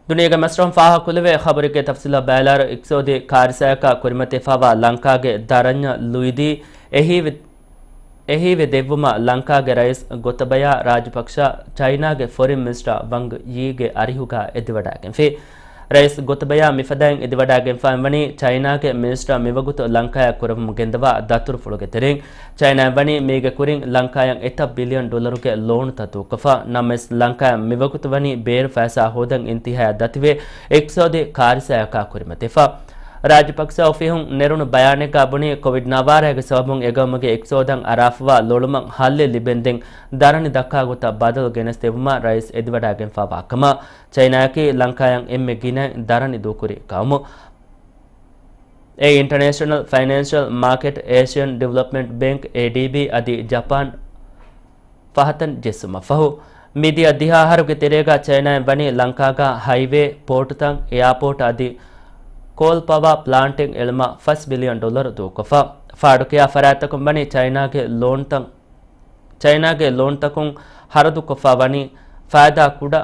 ދުނިޔޭގެ މަސްރަހުން ފާހަގަކުރެވޭ ޚަބަރެއްގެ ތަފްސީލަށް ބައިލާރު. އިޤްތިޞާދީ ކާރިސާއަކާ ކުރިމަތިވެފާވާ ލަންކާގެ ދަރަންޏަށް ލުއިދީ އެހީވެ، އެހީވެ ދެއްވުމަށް ލަންކާގެ ރައީސް ގޮތަބަޔާ ރާޖަޕަކްޝާ ޗައިނާގެ ފޮރިން މިނިސްޓަރ ވަންގް ޔީގެ އަރިހުގަ އެދިވަޑައިގެންފި. ރައީސް ގޮތަބަޔާ މިފަދައިން އެދިވަޑައިގެންފާވަނީ ޗައިނާގެ މިނިސްޓަރ މިވަގުތު ލަންކާޔަށް ކުރައްވަމުން ގެންދަވާ ދަތުރުފުޅުގެ ތެރެއިން. ޗައިނާއިން ވަނީ މީގެ ކުރިން ލަންކާޔަށް އެތައް ބިލިއަން ޑޮލަރުގެ ލޯނުތައް ދޫކޮށްފަ. ނަމަވެސް ލަންކާޔަށް މިވަގުތު ވަނީ ބޭރު ފައިސާ ހޯދަން އިންތިހާޔަށް ދަތިވެ، އިޤްތިޞާދީ ކާރިސާއަކާ ކުރިމަތިވެފަ. ރާޖަޕަކްސަ އޮފީހުން ނެރުނު ބަޔާނެއްގަ ބުނީ، ކޮވިޑް ނަވާރައިގެ ސަބަބުން އެގައުމުގެ އިޤްތިޞާދަށް އަރާފަވާ ލޮޅުމަށް ހައްލެއް ލިބެންދެން ދަރަނި ދައްކާ ގޮތަށް ބަދަލު ގެނެސްދެއްވުމަށް ރައީސް އެދިވަޑައިގެންފާވާ ކަމަށް. ޗައިނާއަކީ ލަންކާޔަށް އެންމެ ގިނައިން ދަރަނި ދޫކުރި ގައުމު. އެ އިންޓަރނޭޝަނަލް ފައިނޭންޝަލް މާކެޓް، އޭޝިއަން ޑިވެލޮޕްމަންޓް ބޭންކް، އޭޑީބީ، އަދި ޖަޕާން ފަހަތަށް ޖެއްސުމަށްފަހު، މިދިޔަ ދިހަ އަހަރުގެ ތެރޭގަ ޗައިނާއިން ވަނީ ލަންކާގަ ހައިވޭ، ޕޯޓުތައް، އެއާޕޯޓް އަދި ކޯލް ޕަވާ ޕްލާންޓެއް އެޅުމަށް ފަސް ބިލިއަން ޑޮލަރު ދޫކޮށްފަ. ފާޑުކިޔާ ފަރާތްތަކުން ވަނީ ޗައިނާގެ ލޯންތައް، ޗައިނާގެ ލޯންތަކުން ހަރަދުކޮށްފަ ވަނީ ފައިދާ ކުޑަ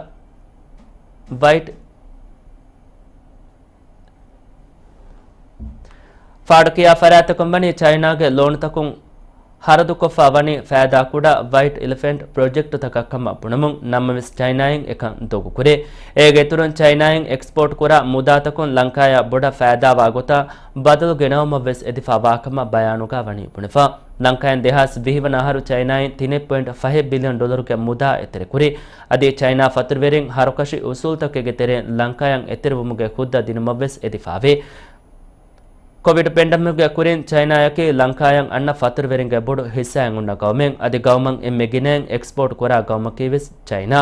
ވައިޓް ފާޑުކިޔާ ފަރާތްތަކުން ވަނީ ޗައިނާގެ ލޯނުތަކުން ހަރަދުކޮށްފަ ވަނީ ފައިދާ ކުޑަ ވައިޓް އެލިފެންޓް ޕްރޮޖެކްޓުތަކަށް ކަމަށް ބުނަމުން، ނަމަވެސް ޗައިނާއިން އެކަން ދޮގުކުރޭ. އޭގެ އިތުރުން ޗައިނާއިން އެކްސްޕޯޓް ކުރާ މުދާތަކުން ލަންކާޔަށް ބޮޑަށް ފައިދާވާ ގޮތަށް ބަދަލު ގެނައުމަށް ވެސް އެދިފަ ވާކަމަށް ބަޔާނުގަ ވަނީ ބުނެފަ. ލަންކާއިން ދެހާސް ވިހި ވަނަ އަހަރު ޗައިނާއިން ތިނެއް ޕޮއިންޓް ފަހެއް ބިލިއަން ޑޮލަރުގެ މުދާ އެތެރެކުރި. އަދި ޗައިނާ ފަތުރުވެރިން ހަރުކަށި އުސޫލްތަކެއްގެ ތެރެއިން ލަންކާޔަށް އެތެރެވުމުގެ ހުއްދަ ދިނުމަށް ވެސް އެދިފާވޭ. ކޮވިޑް ޕެންޑަމިކްގެ ކުރިން ޗައިނާއަކީ ލަންކާޔަށް އަންނަ ފަތުރުވެރިންގެ ބޮޑު ހިއްސާއެއް އޮންނަ ގައުމެއް. އަދި ގައުމަށް އެންމެ ގިނައިން އެކްސްޕޯޓް ކުރާ ގައުމަކީ ވެސް ޗައިނާ.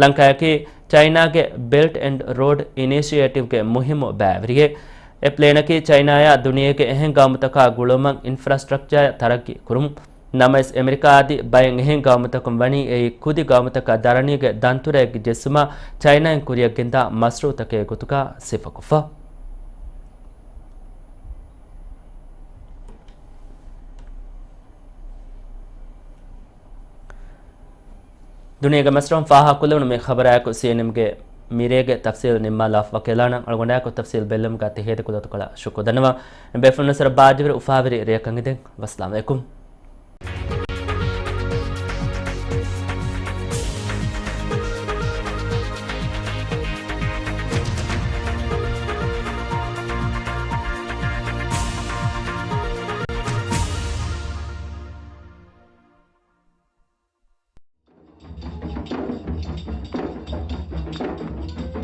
ލަންކާއަކީ ޗައިނާގެ ބެލްޓް އެންޑް ރޯޑް އިނިޝިއޭޓިވްގެ މުހިއްމު ބައިވެރިއެއް. އެ ޕްލޭނަކީ ޗައިނާޔާ ދުނިޔޭގެ އެހެން ގައުމުތަކާ ގުޅުމަށް އިންފްރާސްޓްރަކްޗާ ތަރައްގީ ކުރުމުން. ނަމަވެސް، އެމެރިކާ އަދި ބައެއް އެހެން ގައުމުތަކުން ވަނީ އެއީ ކުދި ގައުމުތަކަށް ދަރަނީގެ ދަންތުރައެއްގެ ޖެއްސުމަށް ޗައިނާއިން ކުރިއަށްގެންދާ މަޝްރޫއުތަކެއް ގޮތުގަ ސިފަކޮށްފަ. ދުނިޔޭގެ މަސްރަހުން ފާހަގަކުރެވުނު މި ޚަބަރާއެކު ސީއެންއެމްގެ މިރޭގެ ތަފްސީލް ނިންމާލާފަ ވަކިވެލާނަން. އަޅުގަނޑާއެކު ތަފްސީލް ބެއްލުމުގަ ތި ހޭދަ ކުދުރަތުކޮޅަށް ޝުކުރު ދަންނަވަން. ބޭފުޅުންނަށް ސަރަ ބާއްޖަވެރި އުފާވެރި ރެއަކަށް އެދެން. ވައްސަލާމް އަލައިކުމް.